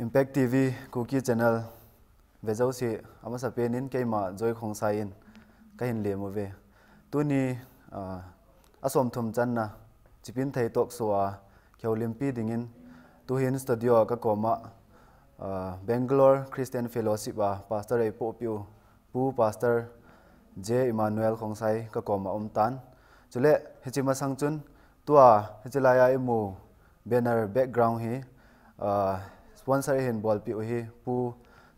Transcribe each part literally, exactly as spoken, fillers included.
Pek T V Kuki Channel ve jouse, amasa penin keima Joy Khongsai in kahin lem uve. Tuni, ah, asom thum channa Chipinthei Talk Show a kihoulimpi dingin tuhin studio a kakoma, ah, Bangalore Christian Fellowship a Pastor eipohpeh u, Pu Pastor J Emmanuel Khongsai kakoma um tan. Chule hiche masang chun tua hiche laiya imu banner background hi, ah, sponsor ihin bolpeh u hi Pu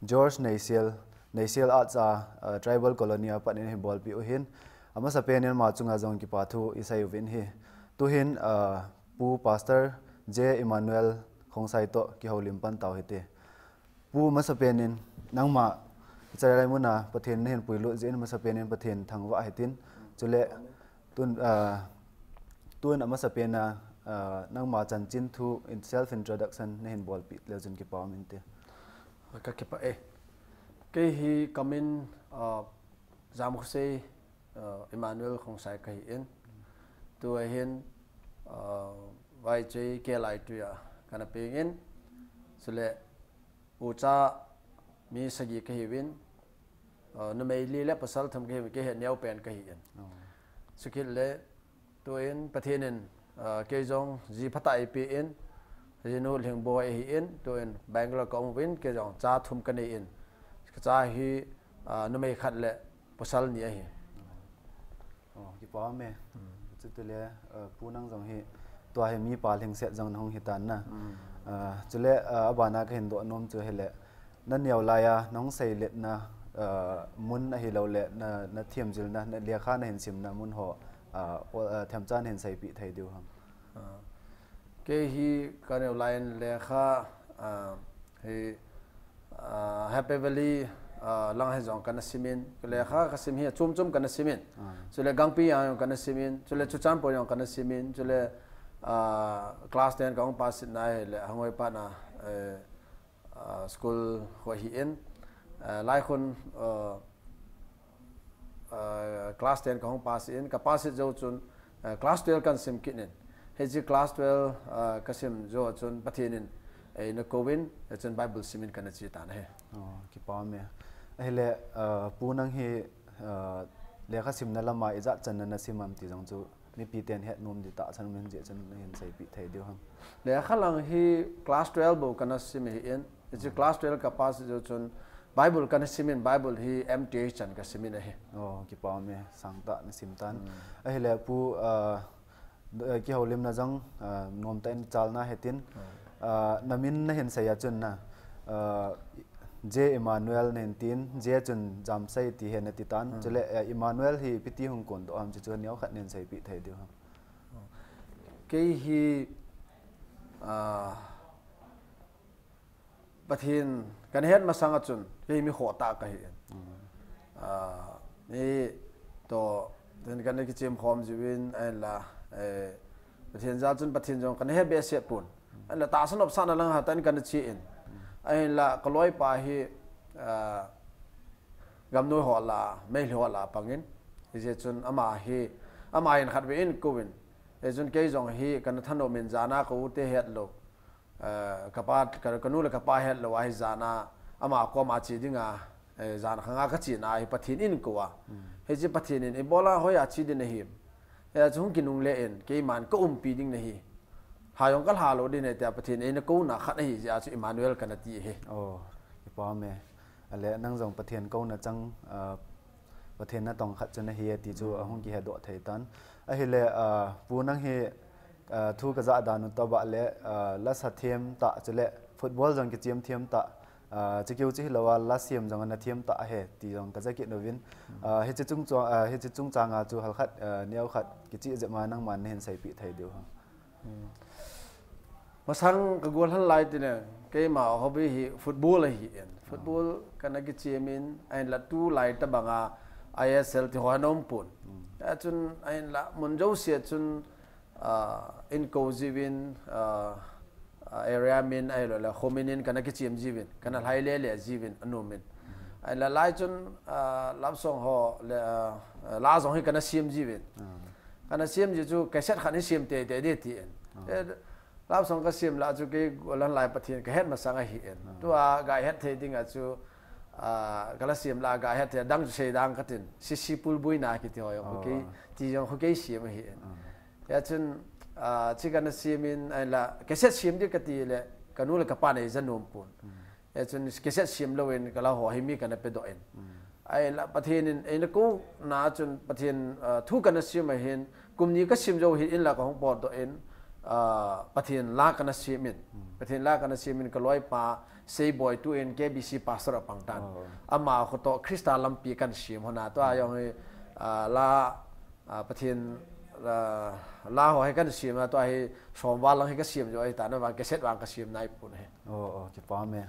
George Neisel, Neisel Arts a, ah, Tribal Colony a pat in ihin bolpeh u ahin. Amasa penin ama chunga jong kipa thu isei uvin ahi. Tuhin, ah, Pu Pastor J Emmanuel Khongsai toh kihoulim pan tau hite. Pu, amasa penin nangma hiche lai muna Pathen nahin puilut jeh in amasa penin Pathen thangvah hitin. Chule tun, ah, tun amasa pena, ah, nangma chanchin thu in self introduction nahin bolpeh leu chun kipa um inte. Ka kipah e. Kei hi kamin, ah, Jamkhosei, ah, Emmanuel Khongsai kahin. Tua hin, ah, Vaichei K L I T a kana pengin. Chule ucha mi sagi kahiuvin, ah, numei li le pasal thum kahiuvin, kei hi neopen kahin. Oh. Chukit le, tuin Pathen in, ah, kei jong ji phatah eipeh in, jinu Lhingboi ahin, tuin Bangalore kaum uvin, kei jong cha thum kanei in. Kacha hi, ah, numei khat le pasal ni ahi. Oh, kipa um e. Hmm. Chutile, ah, Pu nang jong hi, tua hi mipa lhingset jong nahung hitan na. Hmm. Ah, chule, ah, abana kahin doh nom chu hile, naneo laiya nahung seiletna, ah, mun ahilouleh na, nathemjilna, na lekha nahin simna mun ho, ah, o, ah, themcha nahin seipeh thei diu ham? Ah, kei hi kaneo laiyin lekha, ah, hi, ah, Happy Valley, ah, lang hi jong kana simin, lekha kasim hi chom chom kana simin. Ah. Chule Gangpijang jong kana simin, chule Churachandpur jong kana simin, chule, ah, class ten kahung pass na hile Hangoi pat na, eh, ah, school ho ahin, ah, lai khun, ah, ah, class ten kahung pass in, ka pass jou chun, ah, class twelve kahin sim kit in. Hiche class twelve, ah, kasim jou chun Pathen in eina kouvin, hichun Bible simin kana che tan ahi. Oh, kipa um e. Ahile, ah, Pu nang hi, ah, lekha simna lama ijat channa nasim am ti jong chu mipi ten het nom ding tahsan um in, hijeh chun nahin seipeh thei diu ham? Lekha lang hi class twelve bou kana sim ahin, hiche class twelve ka pass jou chun Bible kana simin, Bible hi M T H chan kasimin ahi. Oh, kipa um e, sangtah nasim tan. Hmm. Ahile Pu, ah, eh, kihoulimna jong, ah, nomtah in chalna hitin. Hmm. Ah, namin nahin sei a chun na, ah, J Emmanuel nahin tin, J chun Jamsei ti hi nati tan. Hmm. Chule, eh, Emmanuel hi ipi ti hung kondoh ham, chuchu neokhat nahin seipeh thei diu ham? Kei hi, ah, Pathen kana het masang a chun, kei hi mi khohtah kahin. Mm. Ah, mi toh, tin kana kichem khom jiuvin, ahinla, eh, Pathen jal chun Pathen jong kana he behseh pon. Ahinla tahsa nopsahna lang hatah in kana che in. Ahinla ka loipa hi, ah, gamnoi ho lah, Meitei ho lah pangin. Hijeh chun ama hi, ama hin khatvei in kouvin. Hijeh chun kei jong hi kana thanom in, jana ka u te hetlou, eh, ka pa, ka, ka nu le ka pa hetlou ahi, jana ama koma che dinga, eh, jan khanga ka chena hi Pathen in kou a. Hmm. Hiche Pathen in ibola hoiya che ding nahim? Hijeh chun hung kinungle in, keiman ka umpi ding nahi. Lha jong ka lha lou ding ahi tia Pathen in eina kouna khat ahi jeh a chu Emmanuel kana ti ahi. Oh, kipa um e. Ahile nang jong Pathen kouna chang, ah, Pathen natong khat chu nahi e ti chu, hmm, ahung kihedoh thei tan. Ahile, ah, Pu nang hi, ah, thu kajah dan u tobang le, ah, lasa them tah chule football jong kichem them tah, ah, chukeu chu hilou a, la sem jong ana them tah ahi ti jong kaja kit uvin. Hmm. Ah, hiche chungchang, ah, hiche chungchang a chu halkhat, ah, neokhat kicheh jep ma nangman nahin seipeh thei diu ham? Hmm. Masang ka gollhang lai tile, keima hobby hi football ahin. Football kana kichem in, ahinla tulai tabang a I S L ti ho ana um pon. Hmm. Achun, ahinla mun jouse a chun, ah, in kou jiuvin, ah, ah, area min ahilouleh kho min in kana kichem jiuvin, kana lhai lele jiuvin, ana um in. Hmm. Ahinla lai chun, ah, love song ho le, ah, la jong hi kana sem jiuvin. Hmm. Kana sem ji chu cassette khat hi sem teitei ding tin. Ah. Eh, Love song ka sem lah chu kei gollhang lai Pathen ka het masang ahi in. Ah. Tua ga het thei ding a chu, ah, ka la sem lah ga het thei dang chu sei dang ka tin. Sisi pulbuina kiti ho jong khu kei, ah, ti jong khu kei sem ahi in. Ah. Hia chun, ah, chi ka na sem in, ai la, cassette sem di ka ti le, ka nu le ka pa nei ja nom pon. Hmm. Hia chun cassette sem lou in ka la ho hi mi ka na pe doh in. Hmm. Ai la, Pathen in, ei na ko na chun Pathen, ah, thu ka na sem ahin, kum ni ka sem jou hi in la ka hung pot doh in, ah, Pathen la ka na sem in. Hmm. Pathen la ka na sem in ka loi pa, Seiboi tu in K B C pastor a pang tan. Oh. Ama khu to Krista lampi kan sem ho na to a jong hi, ah, la, ah, Pathen, ah, la ho hi kan sem na to a hi som val lang hi ka sem jo hi ta na vang cassette vang ka sem nai pon hi. Oh, oh, kipa me.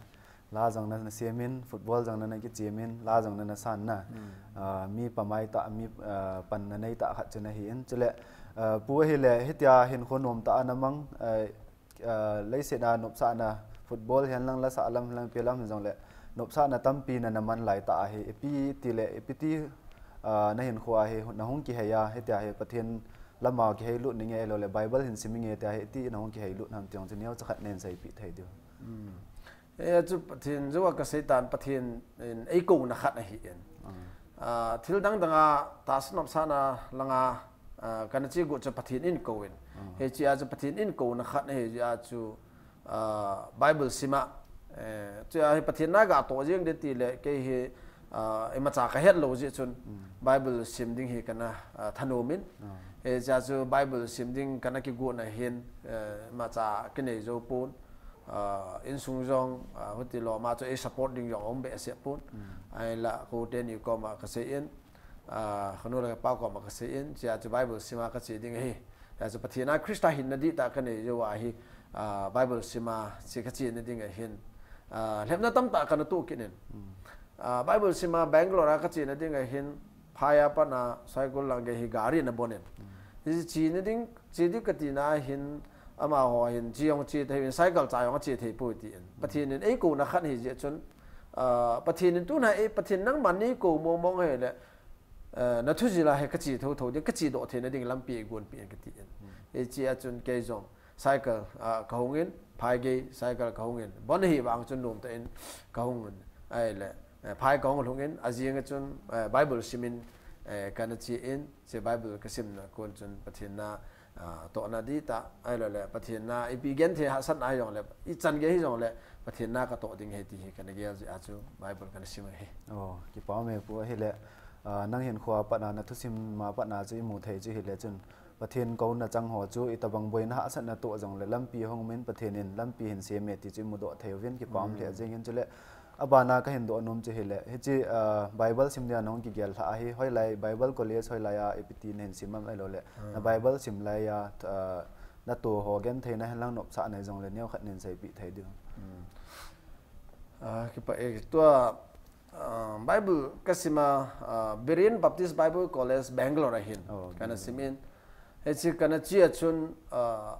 La jong na, na sem in, football jong na, na kichem in, la jong na, na san na. Hmm. Ah, mi pamai ta, mi, ah, pan na nei ta khat chu na hi in. Chule, ah, pu hi le, hitia hin kho nom ta na mang, ah, ah, leiset a nopsahna football hihen lang la sah lam lang pe lam jong le nopsahna tampi na na man lai ta ahi. Ipi ti le, ipi ti, ah, na hin kho ahi, na hung kihei a, hitia hi Pathen lama kihei lut ning e lo le Bible hin sim ning e tia hi ti na hung kihei lut nam tiang chu neo cha khat nen sei pi thei diu. Hmm. E chu Pathen jo ka sei tan Pathen in ei ko na khat ahi in. Ah. Ah, thil dang dang a ta sa nopsahna langa, ah, ka na chi gu chu Pathen in ko in. Ah. He chi a chu Pathen in ko na khat na he chi a chu, ah, Bible sim a, eh, chu a hi Pathen na ga to jeng de ti le kei hi, ah, ima cha ka het lo ji chun, hmm, Bible sim ding hi ka na, ah, thanom in. Ah. He chi a chu Bible sim ding ka na kigu na hin, eh, ima cha ka nei jo pon. Ah, insung jong, ah, huti lo ma chu ei support ding jong um behseh pon. Hmm. Ai la ko te ni koma ka sei in, ah, ka nu le ka pa koma ka sei in, chi a chu Bible sim a ka chi ding ahi. Hia chu Pathen a Krista hinna di ta ka nei jo a hi, ah, Bible sim a chi ka chi na ding ahin. Ah, lhepna tam ta ka na tu kit in. Hmm. Ah, Bible sim a Bangalore a ka chi na ding ahin, phai a pat na cycle lang ge hi gari na bon in. Hmm. Hi chi na ding, chi di ka ti na hin, ama ho hin, chi jong chi thei in, cycle cha jong chi thei poi ti in. Hmm. Pathen in ei ko na khat hi ji chun, ah, Pathen in tu na ei, Pathen nang man ni ko mong mong he le, eh, na thu jila he ka chi tho tho ding, ka chi doh thei na ding lampi gon pi in ka ti in. Hmm. Ei chi a chun kei jong cycle, ah, ka hung in, phai gei cycle ka hung in. Bon hi vang chun nom ta in ka hung in. Ai le, eh, phai ka hung lhung in, a jing a chun, eh, Bible sim in, eh, ka na chi in, chi Bible ka sim na kon chun Pathen na, ah, to na di ta, ai lo le, Pathen na, ipi gen the ha san ai jong le, i chan ge hi jong le, Pathen na ka to ding he ti hi ka na gel ji a chu Bible ka na sim he. Oh, kipa me pu hi le, ah, nang hin kho a pat na, na thu sim ma pat na chu i mu thei chu hi le chun, Pathen ko na chang ho chu, i tabang boina hahsatna to jong le, lampi hung min Pathen in, lampi hin sem e ti chu i mu doh thei uvin, kipa um le, hmm, jing in chu le, a bana ka hin doh nom chu hi le, hi chi, ah, Bible sim dia nong ki gel lha hi, hoi lai, Bible college hoi lai a, ipi ti na hin sim am ai lo le, na, hmm, Bible sim lai a, ah, na to ho gen thei na hin lang nopsahna jong le, neo khat nin sei pi thei diu. Hmm. Ah, kipa e, tua, ah, Bible ka sim a, ah, Berean Baptist Bible College, Bangalore a hin. Oh, ka na, Bangalore, sim in. He chi ka na chi a chun, ah,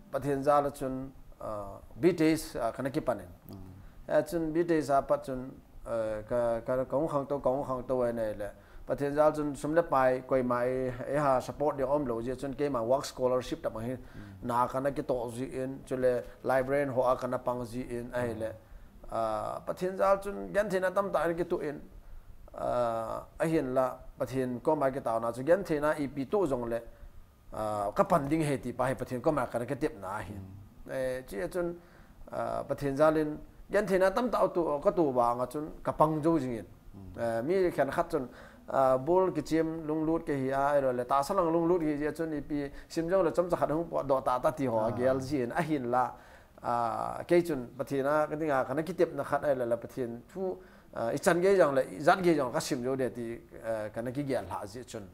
Pathen jal a chun, ah, B T S, ah, ka na kipan in. Mm. He chun B T S a pat chun, ah, ka, ka, ka hung khang to, ka hung khang to ai nei le. Pathen jal chun sum le pai, koima ei, ei ha support ding um lo ji chun keima work scholarship ta ma hi, hmm, na ka na kito ji in, chule library ho a ka na pang ji in, ahi le. Hmm. Ah, Pathen jal chun gentheina tamtah in kitu in, ah, ahin la, Pathen koma kitao na chu gentheina ipi tu jong le, ah, ka pan ding he ti pa hi Pathen koma ka na kitep na ahi. Hmm. Eh, chi a chun, ah, Pathen jal in gentheina tamtah tu, ka tu vang a chun ka pang jo jing in. Hmm. Eh, mi khen khat chun, ah, ball kichim lunglut ka hi a, ai lo le, tahsa lang lunglut hi ji a chun ipi sim jong le chomcha khat hung po doh ta ta ti ho, ah, gel ji in ahin la. Ah, kei chun Pathen a ka ding a ka na kitep na khat ai lo le Pathen thu, ah, i chan gei jong le, i jat gei jong ka sim jo de ti, eh, ka na kigel lha ji chun.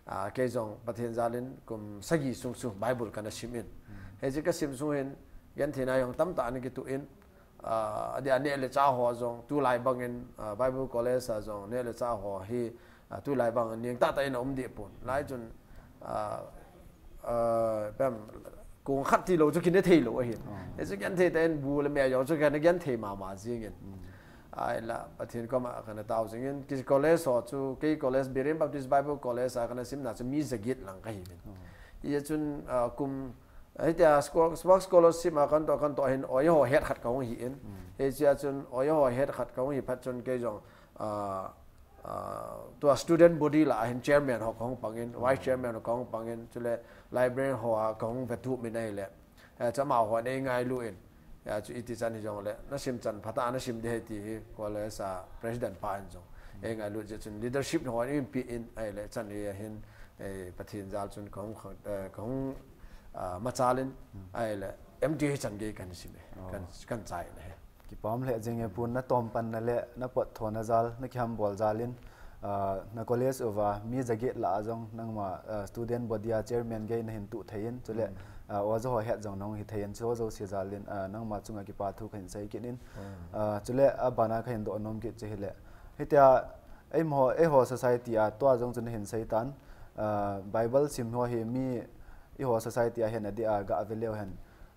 Ah, kei jong Pathen jal in kum sagi sung chu Bible ka na sim in. Hmm. He chi ka sim sung hin, gentheina jong tamtah ana kitu in, ah, a di a neh le chah ho jong, tulai bang in, ah, Bible College a jong, neh le chah ho hi, ah, tulai bang in, ning tah tah in a um deh pon. Lai chun, ah, ah, pem, kong khat ti lo chu kine thei lo ahin. Oh. He chu genthei tah in bu le me jong chu ka na genthei mama jing in. Hmm. Ai la, Pathen koma ka na tao jing in, ki college ho chu, kei college, Berean Baptist Bible College a ka na sim na chu mi jaget lang ka hi min. Oh. Hia chun, ah, kum, Hitia spark scholarship a kanto kanto hin oiho het khat kahung hi in. Hichea chun oiho het khat kahung hi phat chun kei jong tua student body lah a hin chairman ho kahung pang in, vice chairman ho kahung pang in, chule library ho a kahung vetup min ahile, chama ho nei ngailu in. Chu iti chan hi jongle nasim chan phatah a nasim ding ahi ti hi college a president pa in jong ei ngailu jeh chun leadership ho in pi in ahile chan hi hin Pathen jal chun kahung machal in ahile M T hi chan gei kan sim e, kan chai in ahi. Kipah lheh jeng e Pu, natom panna le napot thona jal, nakihambol jal in, na college uva mi jaget lah a jong nangma student body a chairman gei nahin tuh thei in, chule oja ho het jong nahung hi thei in, chu jouse jal in nangma chunga kipa thu kahin sei kit in. Chule abana kahin doh nom kit chu hile, hitia eiho society a tua jong chu nahin sei tan, Bible sim ho hi mi eiho society a hin adeh a gah ve leu hen,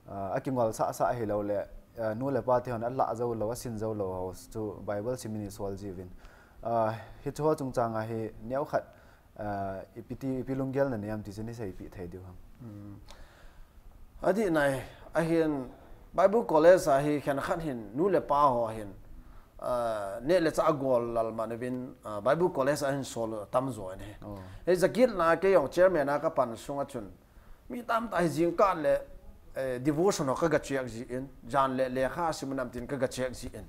akingol sahsah ahiloule nu le pa te hon alah jou lou, asin jou lou ho chu Bible sim in isol jiuvin. Hiche ho chungchang a hi neokhat ipi ti, ipi lunggel nanei am ti chu nei seipeh thei diu ham? Adih nai, ahin Bible College a hi khenkhat hin nu le pa ho hin neh le chah agol lal man uvin Bible College a hin sol u atamjo in ahi. Hijeh a kei jong chairman a kapan sunga chun mi tamtah hi jingkah le devotion ho kaga check jin, jan le lekha sim u nam tin kaga check jin.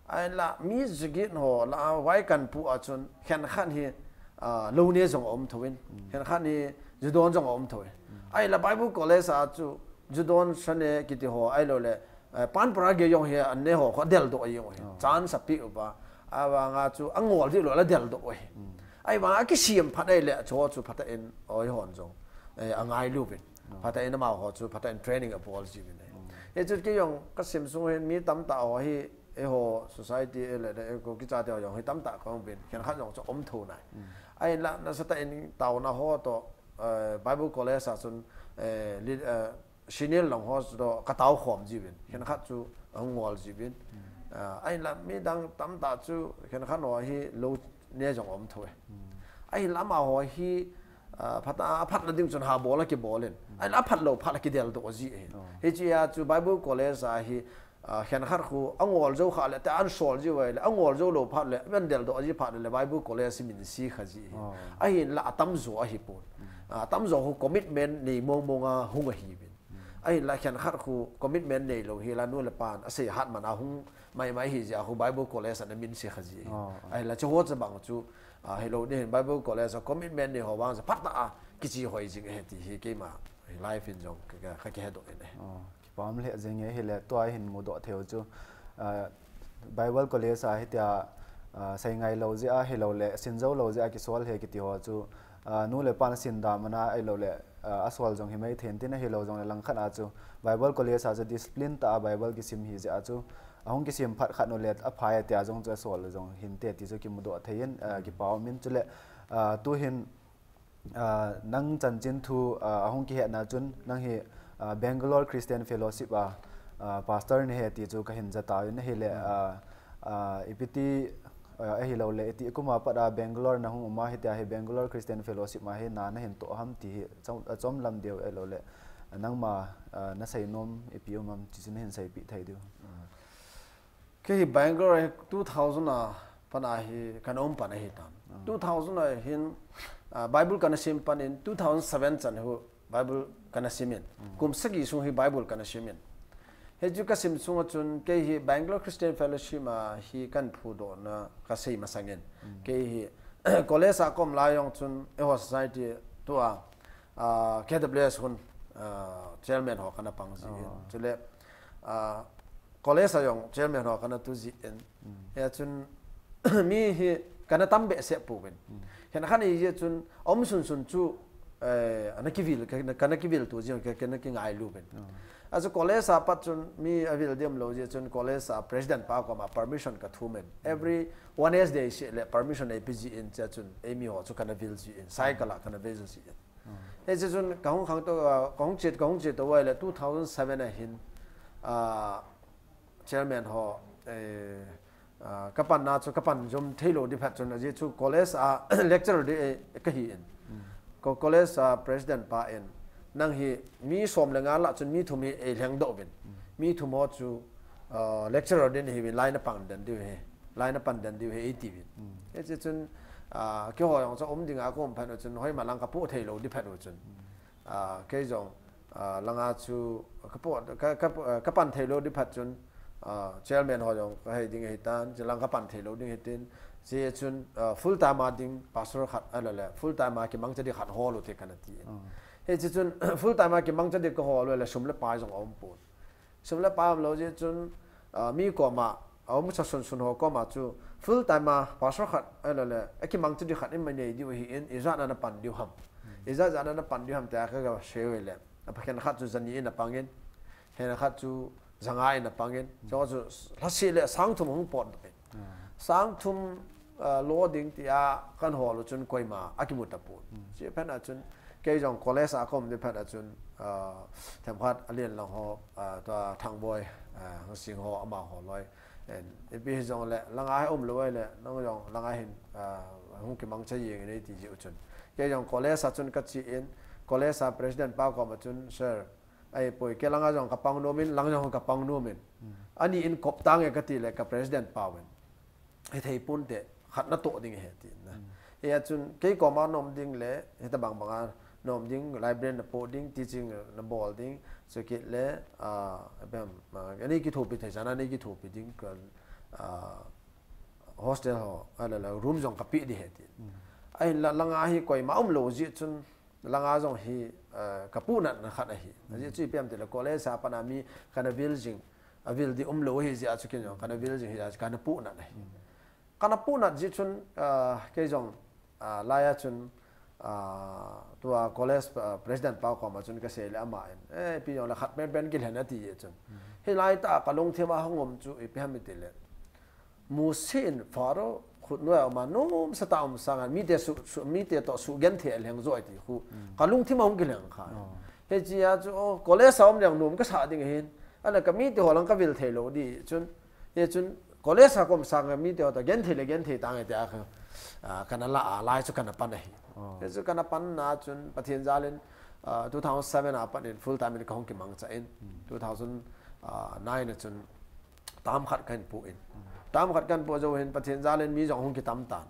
Ahinla mi jaget ho lah a vaikan pu a chun khenkhat hi lou ne jong aum thouvin, khenkhat hi ju don jong aum thouvin. Ahinla Bible College a chu ju don sa ne kiti ho ahiloule panpara gei jong hi an ne ho khu adeldoh jeng u ahi, chance apeh uva, ahivanga chu angol dihlou le adeldoh u ahi. Ahivanga akisem phat ahile chuho chu phatah in oihon jong angailu uvin, phatah in amaho chu phatah in training abol jiuvin ahi. Hichu kei jong kasim sung hin mi tamtah ho hi eiho society le Kuki chate ho jong hi tamtah kaum uvin, khenkhat jong chu aum thou nai. Ahinla nasatah in taona ho toh Bible College a chun senior lang ho toh katao khom jiuvin, khenkhat chu ahung ngol jiuvin. Ahinla midang tamtah chu khenkhat ho hi lou ne jong aum thou e. Ahinla amaho hi phatah a aphatna ding chun habol akibol in, ahinla aphatlou phat le kideldoh ji ahi. Hichea chu Bible College a hi khenkhat khu angol jou kha le tia ansol jiu ahile, angol jou lou phat le adeldoh ji phat le Bible College hi min se kha ji ahi. Ahinla atamjo ahipon, atamjo khu commitment nei mong mong a hung ahiuvin. Ahinla khenkhat khu commitment neilou hi la nu le pan asei hat man a hung maimai hijeh a khu Bible College a ana min se kha ji ahi. Ahinla chuho chabang chu hilou ding hin Bible College a commitment nei ho vang chu phatah a kiche hoi jing ahi ti hi keima life in jong kakihedoh in ahi. Kipah lheh jeng e, hile tua hin mudoh theiu chu Bible College a hitia sei ngailou jeh a hiloule sin jou lou jeh a kisol hi kiti ho chu nu le pan asin da man a ahiloule asol jong himai thei in tin, ahilou jongle langkhat a chu Bible College a chu discipline tah a Bible kisim hijeh a chu ahung kisim phat khat nu le aphai tia jong chu asol jong hinte ti chu kimudoh thei in, kipah um in, chule tuhin nang chanchin thu ahung kihetna chun nang hi Bangalore Christian Fellowship a pastor nahi ti chu kahin jatauvin ahile, ipi ti ahiloule iti kum a pat a Bangalore nahung um a, hitia hi Bangalore Christian Fellowship a hi na nahin toh ham ti hi achom lam deu ahiloule nangma nasei nom ipi um am ti chu nahin seipeh thei diu? Kei hi Bangalore hi two thousand a pat a hi kana um pan ahitan. Two thousand a hin Bible kana sim pan in, two thousand seven chan hi Bible kana sim in, kum sagi sung hi Bible kana sim in. Hichu kasim sunga chun kei hi Bangalore Christian Fellowship a hi kahin phudohna kasei masangin, kei hi college a kaum lai jong chun eiho society tua K W S hun chairman ho kana pang jin, chule college a jong chairman ho kana tu jin. Hia chun mi hi kana tam behseh pouvin, khenkhat hijeh chun aum sunsun chu ana kivil, kana kivil tu jin, kana kingailu uvin. Achu college a pat chun mi avil diu umlou jeh chun college a president pa koma permission kathum in, every Wednesday seh le permission eipe jin, chea chun eimi ho chu kana vil jin, cycle a kana vil jin. Hiche chun kahung khangtou, kahung chet, kahung chet tou ahile two thousand seven a hin chairman ho kapanna chu kapan jom theilou ding phat chun ajeh chu college a lecturer ding kahi in, college a president pa in Nang hi mi som le nga lah chun mi thum hi eilheng doh uvin. Mi thum ho chu, uh, lecturer din hiuvin, lai na pan den diu ahi. Lai na pan den diu ahi eiti uvin. Hiche chun, uh, keiho jong chu um dinga kaum phat u chun, hoima lang kapoh thei lou di phat u chun. Uh, kei jong, uh, langa chu kapoh, ka, ka, uh, kapan thei lou di phat chun, uh, chairman ho jong kahei ding ahitan, chulang kapan thei lou ding ahitin, hiche chun, uh, full time a ding pastor khat, ahilou le, full time a kimangcha di khat hol u te kana ti. Hiche chun, full time a kimangcha di kahol u le, sum le pai jong aum pon. Sum le pai aum lou jeh chun, ah, mi koma, aum sa sunsun ho koma chu full time a pastor khat, ahilou le, akimangcha di khat ima nei diu ahin, ijat a na pan diu ham. Ijat jat a na pan diu ham tia ka, kasei u le. Apa khen khat chu jani in apangin, khen khat chu janga in apangin. Chu chu lhasi le sang thum hung pot doh in. Sang thum, ah, lo ding tia kan hol u chun koima akimu tapon. Hiche phat a chun kei jong college a kaum di phat a chun, ah, themkhat alen lang ho, ah, tua Thangboi, ah, Hangsing ho amaho loi. En, ipi hijongle, langa hi um lou le, nang jong langa hin, ah, hung kimangcha jeng in eiti jeh u chun. Kei jong college a chun kache in, college a president pa koma chun, sir, ahipoi, kei langa jong kapang nom in, lang jong kapang nom in. Ani in kop tange kati le ka president pa uvin. Hithei ponte, khat natoh ding ahi ati na. Hia chun, kei koma nom ding le, hitabang banga nom ding, library na poh ding, teaching na bol ding, chukit le, ah, ipi ham, ah, ani kithopi thei chan a, ani kithopi ding, ka, ah, hostel ho, ahilou le, room jong kapeh di ahi ati. Ahinla, langa hi koima um lou jeh chun, langa jong hi, ah, kapuhnatna khat ahi. Ajeh chu ipi ham itile, college a pat a mi kana vil jing, avil di um lou ahi jeh a chu kei jong kana vil jing ahi jeh a chu kana puhnat ahi. Kana puhnat jeh chun, ah, kei jong, ah, laiya chun, ah, tua college, ah, president pa koma chun kasei le aman, eh, ipi jongle khat penpen kilhen ati jeh chun. Hilai tah a kalungthim a hung um chu ipi ham itile, Mosi in Pharaoh khut noiya um a nomsa tah a um sanga mite su, su, mite toh sugenthei a lheng jo ahi ti khu kalungthim a hung kilheng kha. Hiche a chu, oh, college a um leng nom kasah ding ahin. Ahile kamite ho lang kavil thei lou di chun. Hichun college a kaum sanga mite ho toh genthei le genthei tange tia ka, ah, kana lah a, lai chu kana pan ahi. Hichu kana panna chun Pathen jal in, ah, two thousand seven a pat in full time in kahung kimangcha in. Two thousand nine a chun term khat kahin poh in. Term khat kahin poh jou hin Pathen jal in mi jong hung kitam tan.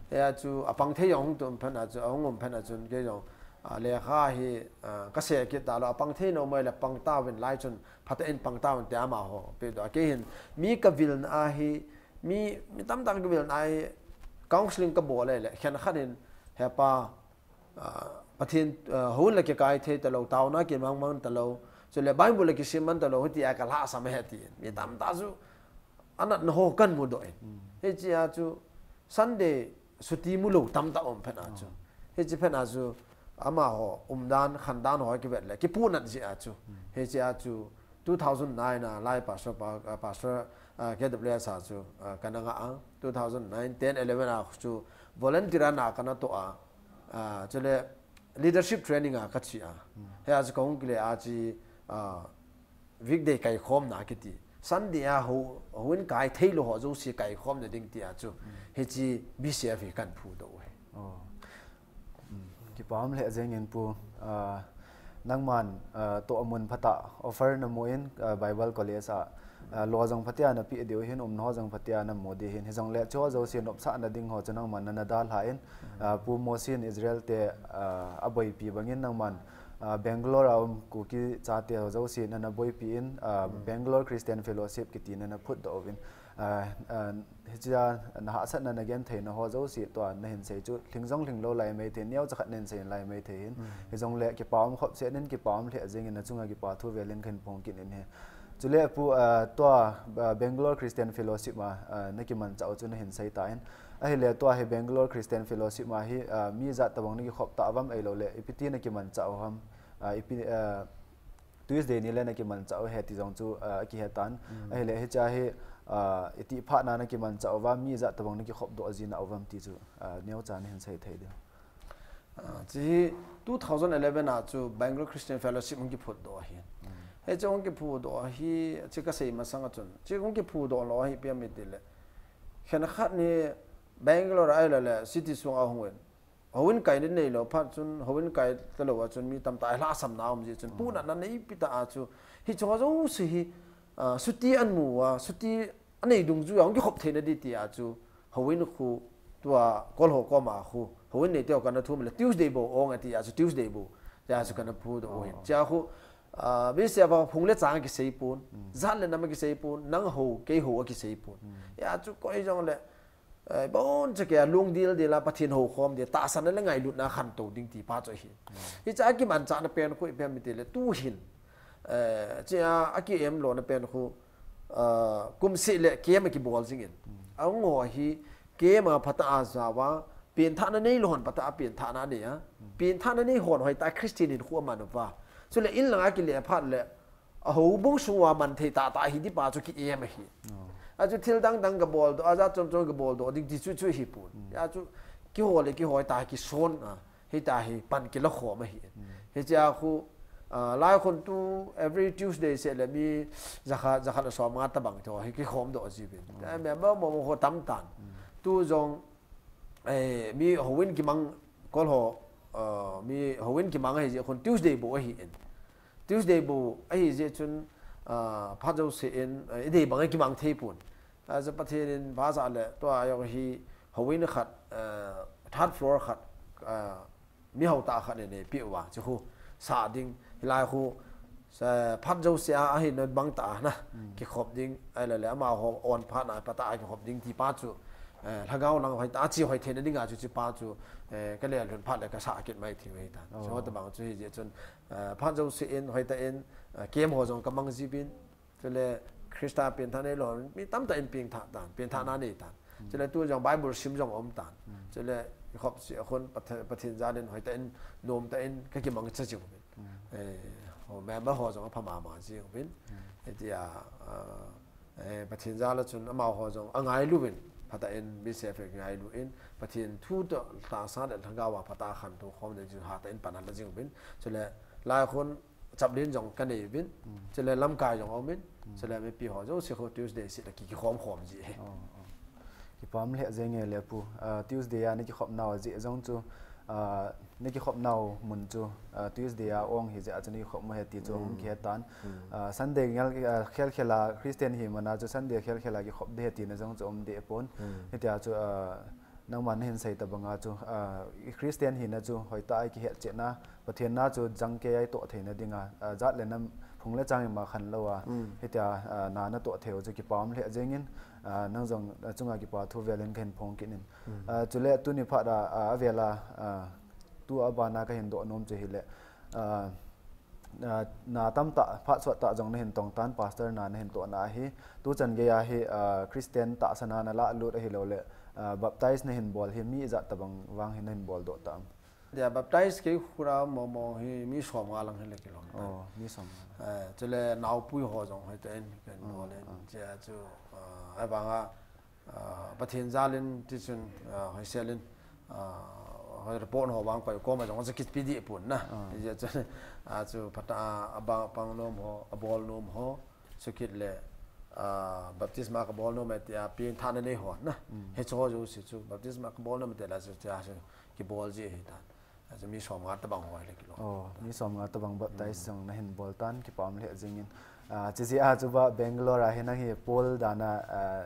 Hia chu apang thei jong hung tum phat a chu, ahung um phat a chun kei jong, ah, lekha hi, ah, kasei kit talou, apang thei nom ahile pang tauvin lai chun phatah in pang tauvin tia amaho pedoh a, kei hin mi kavilna ahi, mi, mi tamtah kavilna ahi, counseling kabol le, le khenkhat hin, hepa, ah, Pathen, ah, houin la kikai thei talou, taona kimang mang talou, chule Bible la kisim man talou, hitia kalhahsam ahi ati. Mi tamtah chu anatna ho kahin mudoh in. Hiche a chu Sunday suti mulou tamtah um phat a chu. Hiche phat a chu amaho umdan, khandan ho kivet le kipuhnat jeh a chu. Hiche a chu two thousand nine a lai pastor pa, ah, pastor, ah, K W S a chu, ah, kana ngah a. Two thousand nine, ten, eleven a chu volunteer a na kana toh a. Ah, chule leadership training a kache a. Hia chu kahung kile a chu, ah, weekday kaikhomna kiti. Sunday a hou, houin kai theilou ho jouse kaikhomna ding tia chu. Hiche B C F hi kahin phudoh u ahi. Kipa um lheh jeng in pu, ah, nangman, ah, tohmun phatah offer namu in, ah, Bible College a, ah, lo jong phatea napeh diu hin, umna ho jong phatea namu di hin, hijongle chuho jouse nopsahna ding ho chu nangman nana dalha in, ah, Pu Mosi in Israel te, ah, aboipi bangin nangman, ah, Bangalore a um Kuki chate ho jouse nana boipi in, ah, Bangalore Christian Fellowship kiti nana phutdoh uvin, ah, ah, hichea nahahsatna nagentheina ho jouse tua nahin sei chu lhing jong lhinglou lai maithei, neocha khat nahin sei lai maithei hin. Hijongle kipa um khop seh in, kipa um lheh jeng in, nachunga kipa thu velin kahin phong kit in ahi. Chule pu, ah, tua, ah, Bangalore Christian Fellowship a, ah, nakimanchah u chu nahin sei tan. Ahile tua hi Bangalore Christian Fellowship a hi, ah, mi ijat tobang nakikhop tauvam ahiloule ipi ti nakimanchah u ham, ah, ipi, ah, Tuesday ni le nakimanchah u ahi ti jong chu, ah, akihe tan. Ahile hichea hi, ah, itih phatna nakimanchah uva, mi ijat tobang nakikhopdoh jing nauvam ti chu, ah, neocha nahin sei thei diu. Ah, hiche hi two thousand eleven a chu Bangalore Christian Fellowship hung kiphutdoh ahi. Hiche hung kiphutdoh ahi, hiche kasei masang a chun, hiche hung kiphutdoh lou ahi ipi ham itile, khenkhat hi Bangalore a ahiloule city sunga hung in, Houin kai nei lou phat chun, houin kai talou a chun mi tamtah a lhahsamna um jeh chun, punatna neipi tah a chu, hiche ho jouse hi, ah, suti amu a, suti anei dungjuia hung kikhop theina di tia chu, houin khu, tua Kol ho koma khu, houin neite ho kana thum le Tuesday bou ong a tia chu Tuesday bou, tia chu kana phudoh u ahin. Chea khu, ah, mi se va phung le chang a kisei pon, jat le nam a kisei pon, nang hou, kei hou a kisei pon. Hia chu koi jong le, eh, boncha kei a lungdil dil a Pathen hou khom ding, tahsanna le ngailutna khantou ding ti pa chu ahi. Hiche a kimanchahna pen khu ipi ham itile tu hin, eh, chea, a ki-em lona pen khu, ah, kum seh le camp a kibol jingin. Ahung ho hi camp a phatah a jao a, penthahna nei lou hon phatah a penthahna anei a. Penthahna nei hon hoitah a Christian hinkho aman uva. Chule in lang a kile phat le, a houbung sung uva man thei tahtah hi di pa chu ki-em ahi. A chu thil dang dang kabol doh, a jat chom chom kabol doh ding ti chu chu hi pon. A chu kihou le kihou ta kison a, hita hi pan kila khom ahi. Hichea khu, ah, lai khun tu every Tuesday seh le mi jakhat, jakhat le som nga tabang to hi kikhom doh jiuvin. A member mo mo ho tam tan. Tu jong, eh, mi houin kimang Kol ho, ah, mi houin kimang ahi jeh khun Tuesday bou ahin. Tuesday bou ahi jeh chun, ah, phat jouse in, eh, idei bang a kimang thei pon. A chu Pathen in pha sa le, tua jong hi houin khat, eh, third floor khat, eh, mi hou tah khat nei, neipeh uva, chu khu sa ding, hilai khu, sa, phat jouse a, ahi na bang tah a na, kikhop ding, ahile le, amaho on phat na, phatah a kikhop ding ti pa chu, eh, lhagao lang hoitah a chi hoi theina dinga chu chi pa chu, eh, ka lelhun phat le ka sa kit mai thei u ahi tan. Chu ho tabang chu hi jeh chun, eh, phat jouse in, hoitah in, eh, camp ho jong kamang jiuvin, Chule Christa penthah nei lou, mi tamtah in penthah tan, penthahna nei tan. Chule tu jong Bible sim jong um tan. Chule i khop seh a khun Pathen, Pathen jal in hoitah in, nomtah in, ka kimangcha jing uvin. Eh, ho member ho jong apha mama jing uvin. Hitia, ah, eh, Pathen jal a chun amaho jong angailu uvin. Phatah in, B C F a ngailu in, Pathen thu toh tahsa le lhagao a phatah a khantou khom ding chu hatah in pan ala jing uvin. Chule lai khun chaplain jong kanei uvin, chule lamkai jong aum in, chule mipi ho jouse khu Tuesday seh le ki, kikhom khom ji. Kipah lheh jeng e le pu, ah, Tuesday a na kikhop nau jeh jong chu, ah, na kikhop nau mun chu, ah, Tuesday a ong hi jeh a chu na kikhop mo he ti chu hung kihe tan. Ah, Sunday ngel, ah, khel khel a Christian hi mana chu Sunday khel khel a kikhop ding he tina jong chu um deh pon. Hitia chu, ah, Nangman nahin sei tabanga chu, ah, i Christian hina chu hoitah a i kihet chetna, Pathen na chu jangkei a i toh theina dinga, ah, jat le nam phung le chang ima khan lou a, hitia, ah, na na toh thei u chu kipah lheh jengin, ah, nang jong, ah, chunga kipa thu velin kahin phong kit in. Ah, chule tuni phat a, ah, avel a, ah, tu a bana kahin doh nom chu hile, ah, Ah, na tamtah, phat sottah jong nahin tong tan, pastor na nahin tohna ahi. Tuchan gei a hi, ah, Christian tahsa na nalah lut ahilou le, ah, baptize nahin bol hi mi ijat tabang vang hi nahin bol doh tam? Dia baptize kei khut a momo hi mi som nga lang hile kilom tan. Oh, mi som nga. Eh, chule naopui ho jong hoitah in kahin bol in. Chea chu, ah, ahivanga, Ah, Pathen jal in, tichun, ah, hoisel in, ah, hoi report ho vang koi koma jong chu kipe deh pon na. Hijeh chun, ah, chu phat a, abang, pang nom ho, abol nom ho, chukit le, ah, baptisma kabol nom e tia, penthahna nei ho na. Hiche ho jouse chu, baptisma kabol nom e tia la chu, tia chu kibol ji ahi tan. Achu mi som nga tabang ho hile kilom. Oh, mi som nga tabang baptize jong nahin bol tan, kipah lheh jengin. Ah, chujeh a chu ba Bangalore a hi nang hi Paul dan a, ah,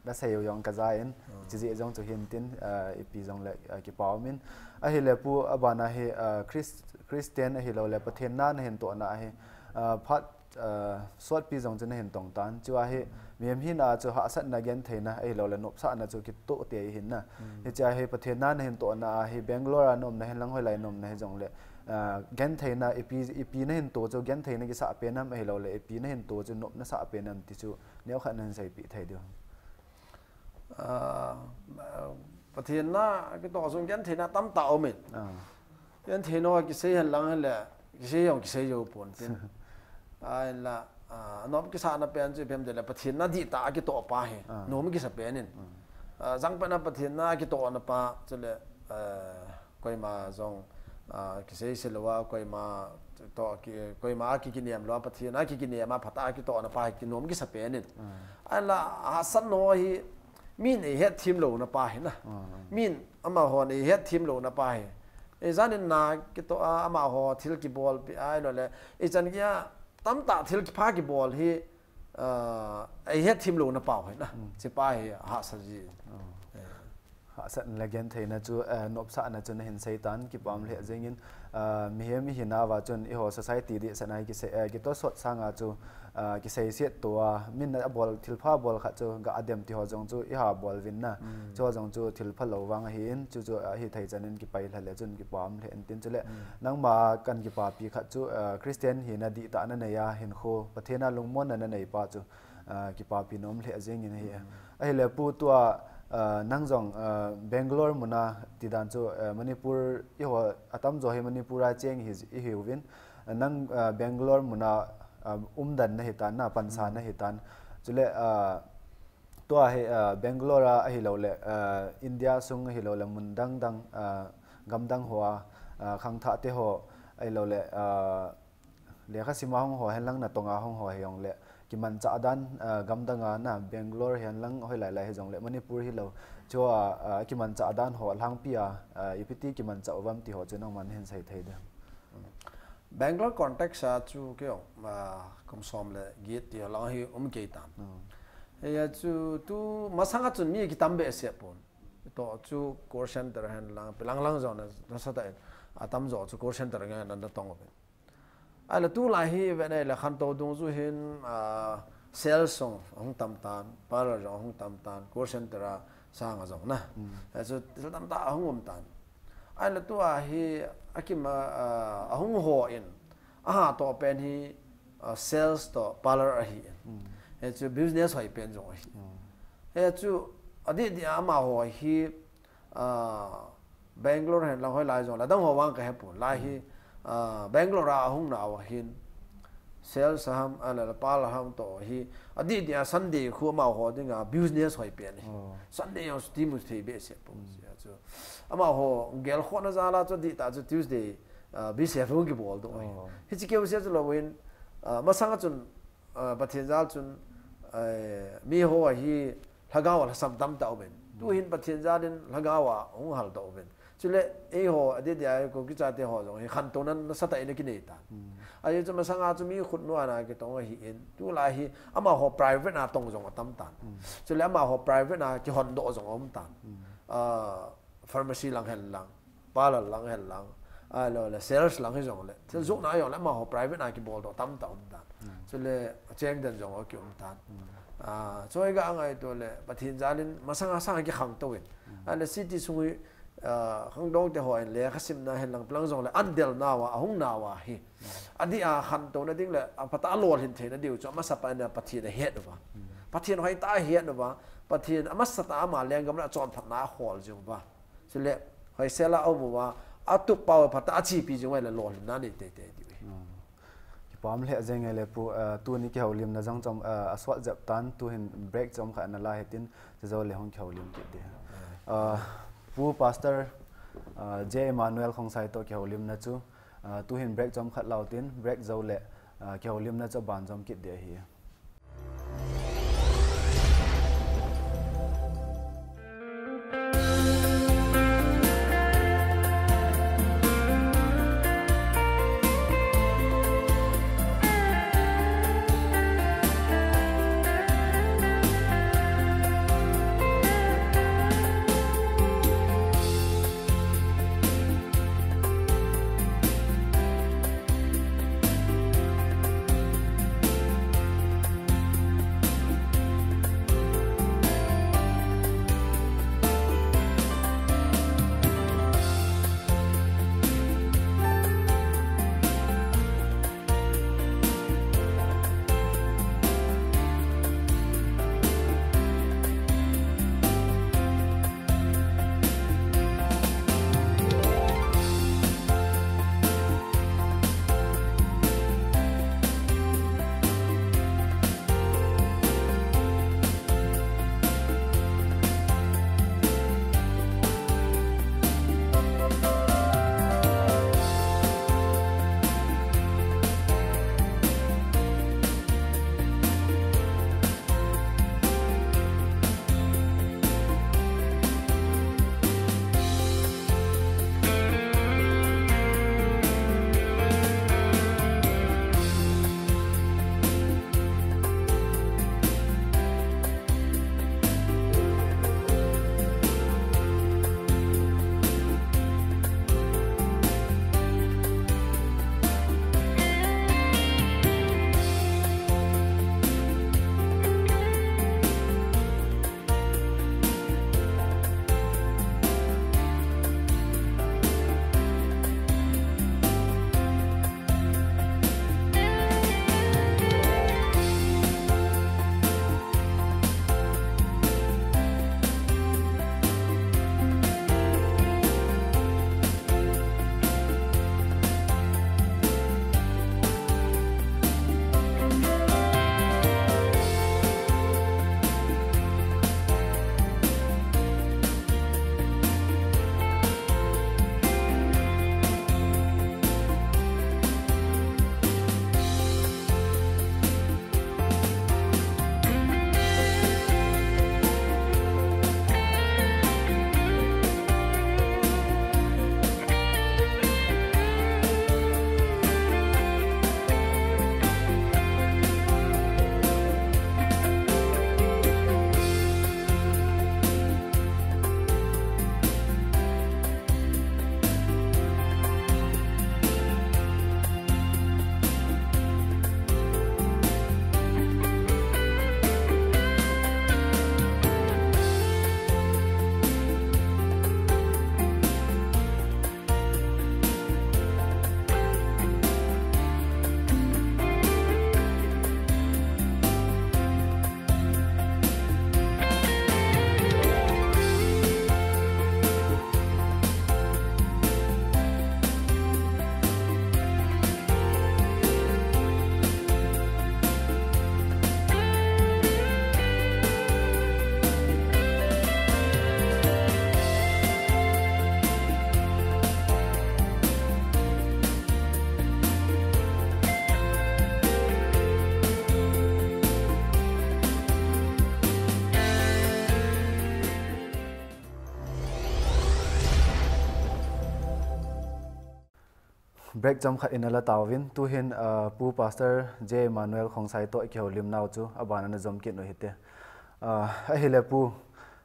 nasei u jong kaja in, chujeh jong chu hin tin, ah, ipi jong le, ah, kipah um in. Ahile pu abana hi, ah, Chris-, Christian ahilou le Pathen na nahin tohna ahi, ah, phat ah, sotpi jong chu nahin tong tan. Chua hi, mihem hina chu hahsatna gentheina, ahilou le nopsahna chu kitoh tei ahin na. Hichea hi Pathen na nahin tohna a hi Bangalore a na umna hin lang hoilai na umna hijongle, ah, gentheina ipi, ipi nahin toh chu gentheina kisah pen am ahilou le ipi nahin toh chu nopna sah pen am ti chu neokhat nahin seipeh thei diu. Ah, Pathen na kitoh sung gentheina tamtah um in. Ah. Gentheina kisei hen lang hen le, kisei jong kisei jou pon tin. Ahinla, ah, nom kisahna pen chu ipi ham tile Pathen na dihtah a kitoh pa hi. Ah. Nom kisa pen in. Ah, jangpet na Pathen na kitohna pa chule, ah, koima jong, ah, kisei se lou a, koima toh ki, koima a ki, kinem lou a, Pathen a ki, kinem a, phatah a kitohna pa hi kinom kisa pen in. Ahinla, hahsatna hi, Min eihet thim louna pa hi na. Min amahon eihet thim louna pa hi. Ei janin na kitoh a amaho thil kibolpi a ahilou le. Ei chan geiya tamtah thil kipha kibol hi, ah, eihet thim louna pa hi na. Hiche pa hi hahsa ji. Hahsatna le gentheina chu, eh, nopsahna chu nahin sei tan, kipah um lheh jengin, ah, mihem ihinauva chun eiho society dihsetna hi kisei, eh, kitosot sanga chu, ah, kiseiset tua, min abol, thilpha bol khat chu ga adem ti ho jong chu iha bol uvin na. Chu ho jong chu thilpha lou vang ahin, chu chu, ah, hithei chanin kipai lha le chun kipah um lheh intin chule. Nangma kan kipapi khat chu, ah, Christian hina dihtah nanei a hinkho, Pathen a lungmonna nanei pa chu, ah, kipapi nom lheh jengin ahi. Ahile pu tua, ah, nang jong, ah, Bangalore muna tidan chu, ah, Manipur eiho atamjo hi Manipur a cheng ihi, ihiuvin. Nang, ah, Bangalore muna, ah, umdan nahitan, na pansa nahitan. Chule, ah, tua hi, ah, Bangalore a ahilou le, ah, India sung ahilou le mun dang dang, ah, gam dang hoa, ah, khangthah te ho ahilou le, ah, lekha sima hung ho henlang natonga hung ho hijongle kimanchah dan, ah, gam danga na Bangalore henlang hoilai lai hijongle Manipur hilou. Chua, ah, kimanchah dan ho lhangpi a, ah, ipi ti kimanchah uvam ti ho chu nangman hin sei thei dem. Bangalore context a chu kei jong, ah, kum som le get ti ho lang hi um kei tan. Hiya chu tu masanga chun mi kitam behseh pon. Toh chu call center henlang, pilang lang jong na, nasatah in, atamjo chu call center nge na, natong uvin. Ahile tulai hi ven ahile khantou dungjuiyin, ah, sales jong ahung tam tan, parlour jong ahung tam tan, call center a sanga jong na. Hichu thil tamtah ahung um tan. Ahile tua hi akima, ah, ahung ho in, aha toh pen hi, ah, sales toh parlour ahi. Hichu business hoi pen jong ahi. Hichu adih dih a amaho hi, ah, Bangalore henlang hoilai jongle adang ho vang kahepon. Lai hi, ah, Bangalore a ahung nau ahin. Sales ham, ahile parlour ham toh hi. Adih dih a Sunday khu amaho dinga business hoi pen ahi. Sunday jong chuti mu thei behseh pon. Hichu amaho gelkhohna jal a chu dihtah chu Tuesday, ah, busy hung kibol doh ahi. Hiche keu se chu louvin, ah, masanga chun, ah, Pathen jal chun, eh, miho hi lhagao a lhasam tamtah uvin. Tuhin Pathen jal in lhagao a hung hal doh uvin. Chule eiho adih dih a Kuki chate ho jong hi khantouna nasatah in akinei tan. Ajeh chu masanga chu mi khut noa na kitong ahin. Tulai hi amaho private a tong jong atam tan. Chule amaho private a kihon doh jong aum tan. Ah, pharmacy lang henlang, parlour lang henlang, ahilou le sales lang hijongle, thil johna hijongle amaho private a kibol doh tamtah um tan. Chule acheng den jong akium tan. Ah, choi ga angai to le Pathen jal in masanga sanga kikhangtou in. Ahile city sung hi, ah, khangdong te ho in lekha simna henlang pilang jongle an del nauva, ahung nauva hi. Adih a khantouna ding le aphatah a lolhin theina diu chu amasapa in Pathen ahet uva. Pathen hoitah a ahet uva. Pathen amasatah a ama lenggam le achonphatna ahol jing uva. Chule hoisel a aum uva, atup pau phatah a achepi jing uva le lolhinna nei teitei diu ahi. Kipah um lheh jeng e le pu, ah, tuni kihoulimna jong chom, ah, asot jep tan, tuhin break chomkhat ana la hitin, chujou le hung kihoulim kit ding. Ah, Pu Pastor, ah, J Emmanuel Khongsai toh kihoulimna chu, ah, tuhin break chomkhat lau tin, break jou le, ah, kihoulimna chu aban jom kit ding ahi. Break chomkhat in ala tauvin, tuhin, ah, Pu Pastor J Emmanuel Khongsai toh kihoulim nau chu abana najom kit u hite. Ah, ahile Pu,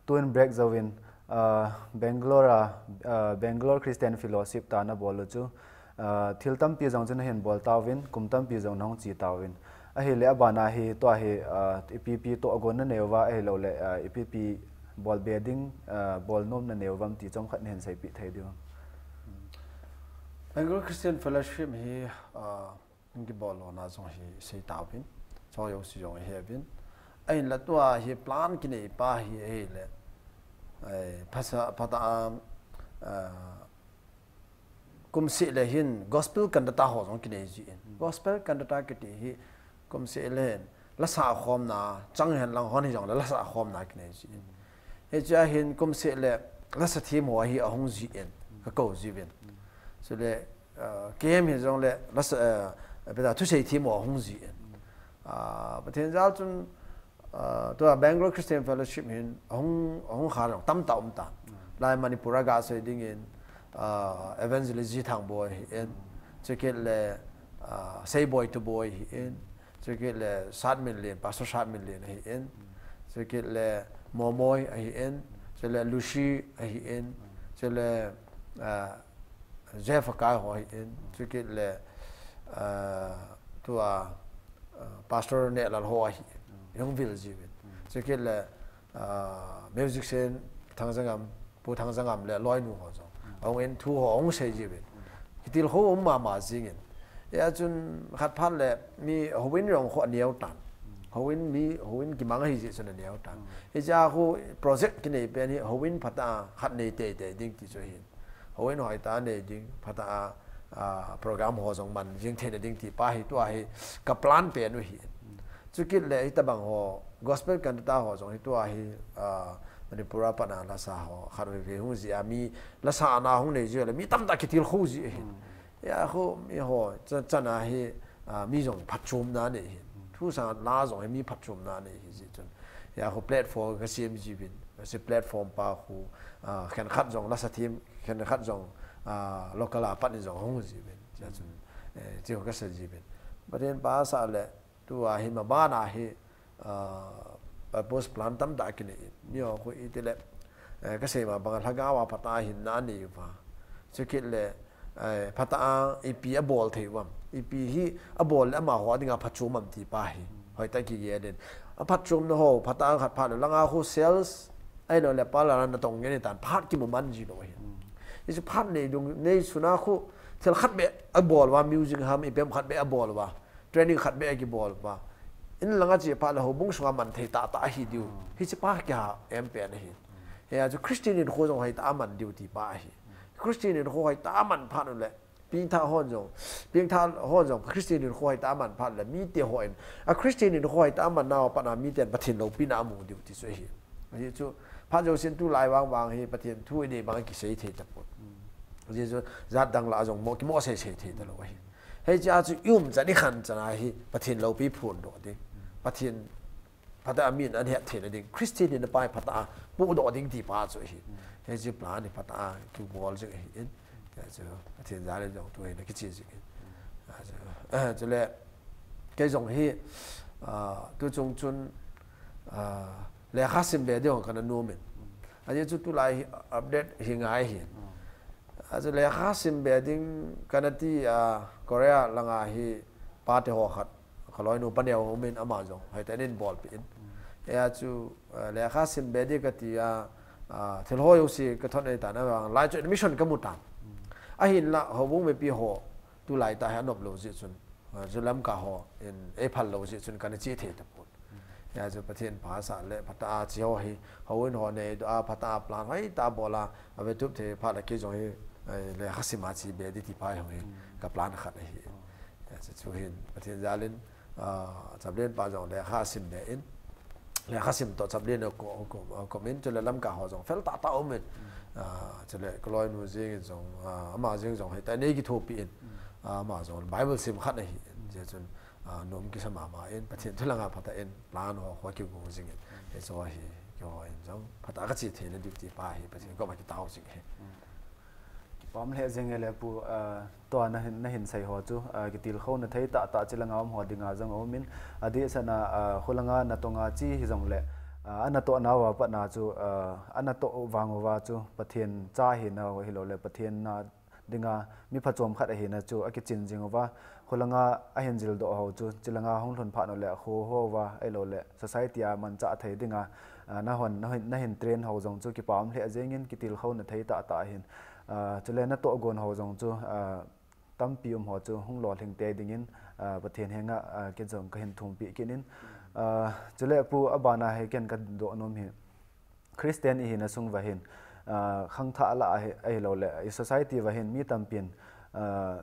tuhin break jouvin, ah, Bangalore a, ah, Bangalore Christian Fellowship tia nabol u chu, ah, thil tampi jong chu nahin bol tauvin, kum tampi jong nahung che tauvin. Ahile abana hi tua hi, ah, ipi ipi tohgon nanei uva, ahilouleh, ah, ipi ipi bolbe ding, ah, bolnom nanei uvam ti chomkhat nahin seipeh thei diu ham? Bangalore Christian Fellowship hi, ah, kibol lona jong hi sei tauvin, chujong sei jong hi uvin. Ahinla tua hi plan kinei pa hi ahile, eh, phasa, phatah a, ah, kum seh le hin gospel cantata ho jong kinei jin. Gospel cantata kiti hi kum seh le hin lasa khomna, chang hen lang hon hijongle lasa khomna kinei jin. Hichea hin kum seh le lasa them ho hi ahung jin, kakou jiuvin. Chule, ah, K M hijongle lasa, ah, phatah thusei them ho ahung jin. Ah, Pathen jal chun, ah, tua Bangalore Christian Fellowship hin ahung, ahung kha jong tamtah um tan. Lai Manipur a gasei dingin, ah, Evangelist G Thangboi ahin, chukit le, ah, Seiboi Tuboi ahin, chukit le Satminlen, Pastor Satminlen ahin, chukit le Momoi ahin, chule Lucy ahin, chule, ah, Jeff Akai ho ahin, chukit le, ah, tua, ah, Pastor Nehlal ho ahin, ahung vil jiuvin. Chukit le, ah, musician Thangjangam, Pu Thangjangam le loinu ho jong ahung in thu ho ahung sei jiuvin. Kitilkhou um mama jingin. Hia chun khat phat le mi houin jong khu aneo tan. Houin mi, houin kimang ahi jeh chun aneo tan. Hichea khu project kinei pen hi houin phatah a khat nei teitei ding ti chu ahin. Houin hoitah a nei ding, phatah a, ah, program ho jong man jing theina ding ti pa hi tua hi ka plan pen u ahi. Chukit le hitobang ho, gospel cantata ho jong hi tua hi, ah, Manipur a pat a lasa ho khat veve hung jia, mi lasa ana hung nei jia le mi tamtah kitilkhou ji ahi. Hia khu mi ho, cha-, chana hi, ah, mi jong phatchomna nei ahi. Thu sang la jong hi mi phatchomna nei ahi ji chun. Hia khu platform kasem jiuvin. Hiche platform pa khu, ah, khenkhat jong lasa them, khenkhat jong, ah, local a pat in jong hung jiuvin. Hia chun, eh, hiche khu kasa jiuvin. Pathen pha asah le, tua hi mabana hi, ah, purpose plan tamtah kinei in. Ni ho khu iti le, eh, kasei ma banga lhagao a phatah a hinna anei uva. Chukit le, eh, phatah a ipi abol thei uvam. Ipi hi abol le amaho dinga phatchom am ti pa hi. Hoitah kigel in. Aphatchomna ho, phatah a khat phat le langa khu sales, ahilou le parlor a natong ngen tan phat kimu man ji lou ahi. Hichu phat nei dung, nei suna khu thil khat beh abol uva, music ham ipi ham khat beh abol uva. Training khat beh akibol uva. In langa che phat le houbung sunga man thei tahtah ahi diu. Hiche pa kiha em pen ahi. Hia chu Christian hinkho jong hoitah a man diu ti pa ahi. Christian hinkho hoitah a man phat u le, pengthah hon jong, pengthah hon jong Christian hinkho hoitah a man phat le, mite hon a Christian hinkho hoitah a man nau a pat a miten Pathen loupina amu diu ti chu ahi. Hichu phat jousen tulai vang vang hi Pathen thu inei bang kisei thei tapon. Hichu jat dang lah a jong mo, kimo sei sei thei talou ahi. Hichea chu i um chan i khan chan a hi Pathen loupi phondoh ding. Pathen phatah a min ahet theina ding. Christian in apai phatah a pohdoh ding ti pa chu ahi. Hiche plan hi phatah a kibol jing ahi in. Hichu Pathen jal in jong tu hi ana kiche jing in. Hichu, eh, chule kei jong hi, ah, tu chung chun, ah, lekha sim be ding kana nom in. Ajeh chu tulai hi update hi ngai ahi. Achu lekha sim be ding kana ti a, Korea langa hi pate ho khat, ka loinu paneo um in ama jong hoitah in eibolpeh in. Hia chu, eh, lekha sim be ding kati a, ah, thil ho jouse kathot nei tan avang lai chu admission kamu tan. Ahinla houbung mipi ho tulai tah hi anop lou jeh chun, ah, chu Lamka ho in eiphal lou jeh chun kana che thei tapon. Hia chu Pathen pha asah le phatah a che ho hi, houin ho neidoh a phatah a plan hoitah a bol a, avetup thei phat le kei jong hi, eh, lekha sim a che be ding ti pa hi hung hi, ka plan khat ahi. Hia chu chu hin Pathen jal in, ah, chaplain pa jong lekha sim be in, lekha sim toh chaplain a ko, ko, ko min chule Lamka ho jong fel tahtah um in, ah, chule ka loinu jeng in jong, ah, ama jeng jong hoitah in eikithopi in, ah, ama jong Bible sim khat ahi in, hia chun, ah, nom kisa mama in, Pathen thu langa phatah in, plan ho khu kigo jing in, hichu hi, keiho in jong, phatah a kache theina ding ti pa hi, Pathen koma kitao jing hi. Pam lheh jeng e le pu, ah, tua na hin, na hin sei ho chu, ah, kitilkhouna thei tahtah chilanga um ho dinga jong aumin, adeh sehna, ah, khulanga natong a chi hijongle, ah, anatoh nauva patna chu, ah, anatoh vang uva chu Pathen cha hina hilou le Pathen na dinga mi phachom khat ahina chu akichin jing uva, khulanga ahin jildoh ho chu chilanga hung lhun phat u le kho ho uva ahilou le society a manchah thei dinga, ah, nahon, nahin, nahin train ho jong chu kipa um lheh jengin kitilkhouna thei tahtah ahin. Ah, chule natoh gon ho jong chu, ah, tampi um ho chu hung lolhing tei dingin, ah, Pathen henga, ah, kei jong kahin thumpi kit in. Ah, chule pu abana hi ken kadoh nom hi Christian ihina sung uva hin, ah, khangthah lah ahi, ahilou le, i society uva hin mi tampin, ah,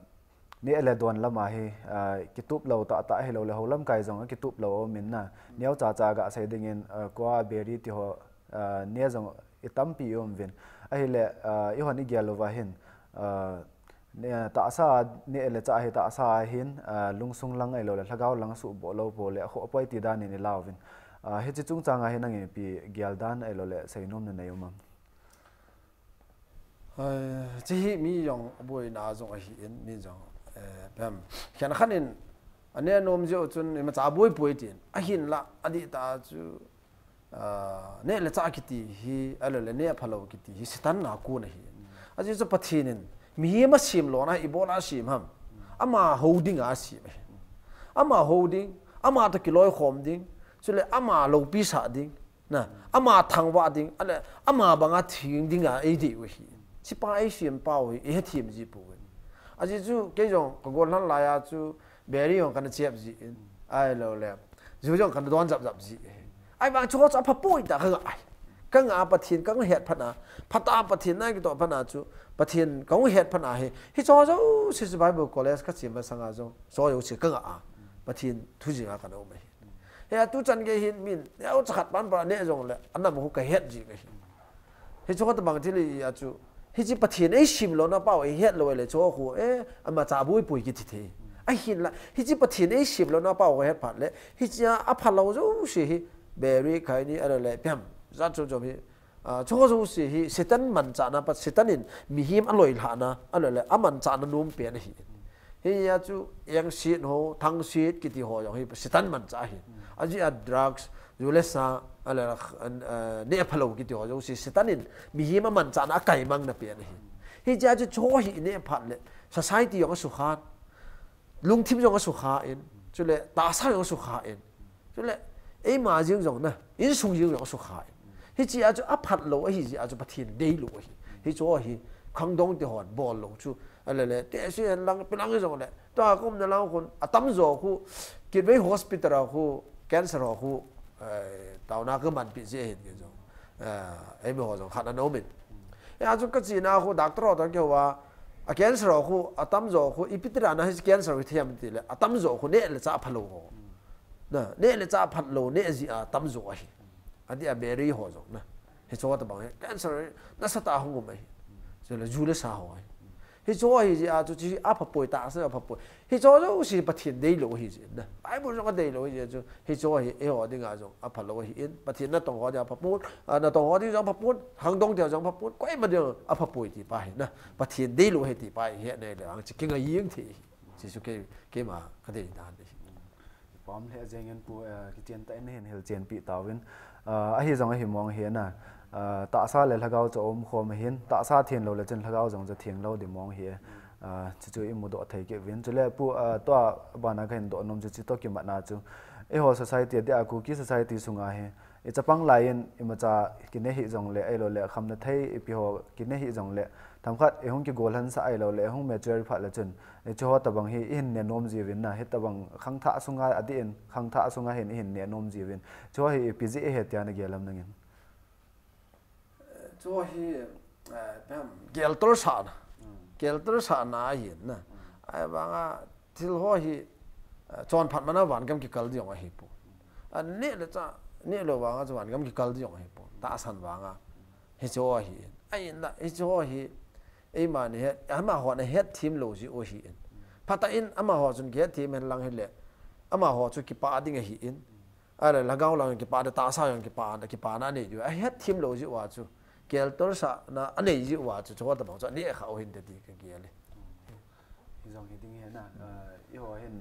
neh le don lama hi, ah, kitup lou tahtah ahilou le, houlamkai jong akitup lou aumin na, neocha cha gasei dingin, ah, kua beri ti ho, ah, neh jong itampi um uvin. Ahile, ah, ihon igel uva hin, ah, neh, tahsa neh le chah hi tahsa ahin, ah, lungsung lang ahilou le, lhagao lang suhboh lou pole, akhoh poi ti danin ilauvin. Ah, hiche chungchanga hi nangin ipi gel dan ahilou le, seinom nanei um am? Ai, hiche hi mi jong boina jong ahin, mi jong, eh, pem. Khenkhat in, aneh nom jeh u chun, imacha boi poi tin. Ahinla, adih tah chu, ah, neh le chah kiti hi, ahilou le, neh phalou kiti hi, Satan na kon ahi. Ajeh chu Pathen in, mihem asem lona hi, ibola asem ham. Ama hou dinga asem ahi. Ama hou ding, ama toh kiloikhom ding, chule ama loupi sah ding. Na, ama thangvah ding, ahile, ama banga theng dinga eidei u ahi. Hichepa eisem pau hi, ihethem ji pouve. Ajeh chu, kei jong, kagollhang laiya chu, beri jong kana chep jin, ahilou le, ju jong kana don jap jap ji. Ahivang chu ho chu apha poi tia kanga ahi. Kanga Pathen, kanga het phatna, phatah a Pathen na kitoh phatna chu, Pathen kanga het phatna hi, hiche ho jouse chu Bible College kachem masanga jong, hiche ho jouse kanga a, Pathen thu jinga kana um ahi. Hia tuchan gei hin min, neocha khat pan pan neh jongle, anam khu kahet ji kahi. Hiche ho tobang thil hi a chu, hiche Pathen eisem lona pau eihet lou le, hiche ho khu, eh, amacha boi poi kiti thei. Ahinla, hiche Pathen eisem lona pau kahet phat le, hichea aphalou jouse hi, beri khaini ahilou le, pem, jat chom chom hi, Ah, hiche ho jouse hi Satan manchahna pa, Satan in mihem aloilhahna, ahilou le, amanchahna nom pen ahi. Hia chu, engset ho, thangset kiti ho jong hi Satan manchah ahi. Ajeh a drugs, ju le sa, ahilou le, ah, neh phalou kiti ho jouse Satan in mihem amanchahna akaimangna pen ahi. Hichea chu hiche ho hi ineh phat le, society jong asukhan, lungthim jong asukhan, chule tahsa jong asukhan. Chule, eima jeng jong na, insung jeng jong asukhan. Hichea chu aphat lou ahi jeh a chu Pathen deilou ahi. Hiche ho hi, khangdong te hon bol lou chu. Ahile le, tehse hen lang, ipi lang hijongle. Tua kaumna lang khun, atamjo khu, Kitwe Hospital a khu, cancer ho khu, eh, taona kamanpi jeh hin kei jong. Eh, eimi ho jong khat ana umin. Hia chu kachena khu, doctor ho toh kihou a, a cancer ho khu, atamjo khu, ipi tia na hi cancer hi them tile, atamjo khu neh le chah aphalou ho. Na, neh le chah aphalou, neh jeh a atamjo ahi. Adeh a beri ho jong na. Hiche ho tobang hi, cancer hi nasatah a hung um ahi. Chule ju le sa ho ahi. Hiche ho hi jeh a chu hiche apha poi, tahsa apha poi. Hiche ho jouse Pathen deilou ahi jeh na. Bible jong adeilou ahi jeh chu. Hiche ho hi eiho dinga jong aphalou ahin. Pathen natong ho ding apha pon. Ah, natong ho ding jong apha pon. Khangdong te jong apha pon. Koima ding apha poi ti pa hi na. Pathen deilou ahi ti pa hi hetna le vang chu kingai jeng thei. Hiche chu kei, keima kadei dan ahi. Pam lheh jengin pu, eh, kichen tah in nahin hilchenpi tauvin. Ah, ahi jong ahi mong hi na. Ah, tahsa le lhagao chu aumkhom ahin, tahsa theng lou le chun lhagao jong chu theng lou ding mong hi. Ah, chuchu imudoh thei kit uvin. Chule pu, ah, tua bana kahin doh nom chu chutoh kimatna chu. Eiho society a dia Kuki society sunga hi. I chapang laiyin imacha kineh hih jongle, ahilou le, khamna thei ipi ho kineh hih jongle, themkhat ihung kigollhan sah ahilou le, ihung mature phat le chun, hiche ho tobang hi ihin neh nom jiuvin na, hitobang khangthah sunga adeh in, khangthah sunga hin ihin neh nom jiuvin. Hiche ho hi ipi jeh ahi tia nagel em nangin? Hiche ho hi, eh, pem, geltol sahna. Geltol sahna ahin na. Ahivanga, thil ho hi, eh, chonphat mana vangam kikal ding jong ahipoi. Aneh le chah, neh lou vanga chu vangam kikal ding jong ahipoi. Tahsan vanga. Hiche ho ahin. Ahinla, hiche ho hi, eima ni het, amaho na hetthem lou jeh u ahin. Phatah in amaho chun kihetthem hen lang hile, amaho chu kipah ding ahin. Ahile, lhagao lang kipah ding, tahsa jong kipah, kipana anei diu. Ahetthem lou jeh uva chu. keltolsahna anei jiu va chu, chuho tabang chu aneh kha u hinte ti kagel e. Hijong hi ding hi na, uh, eiho hin,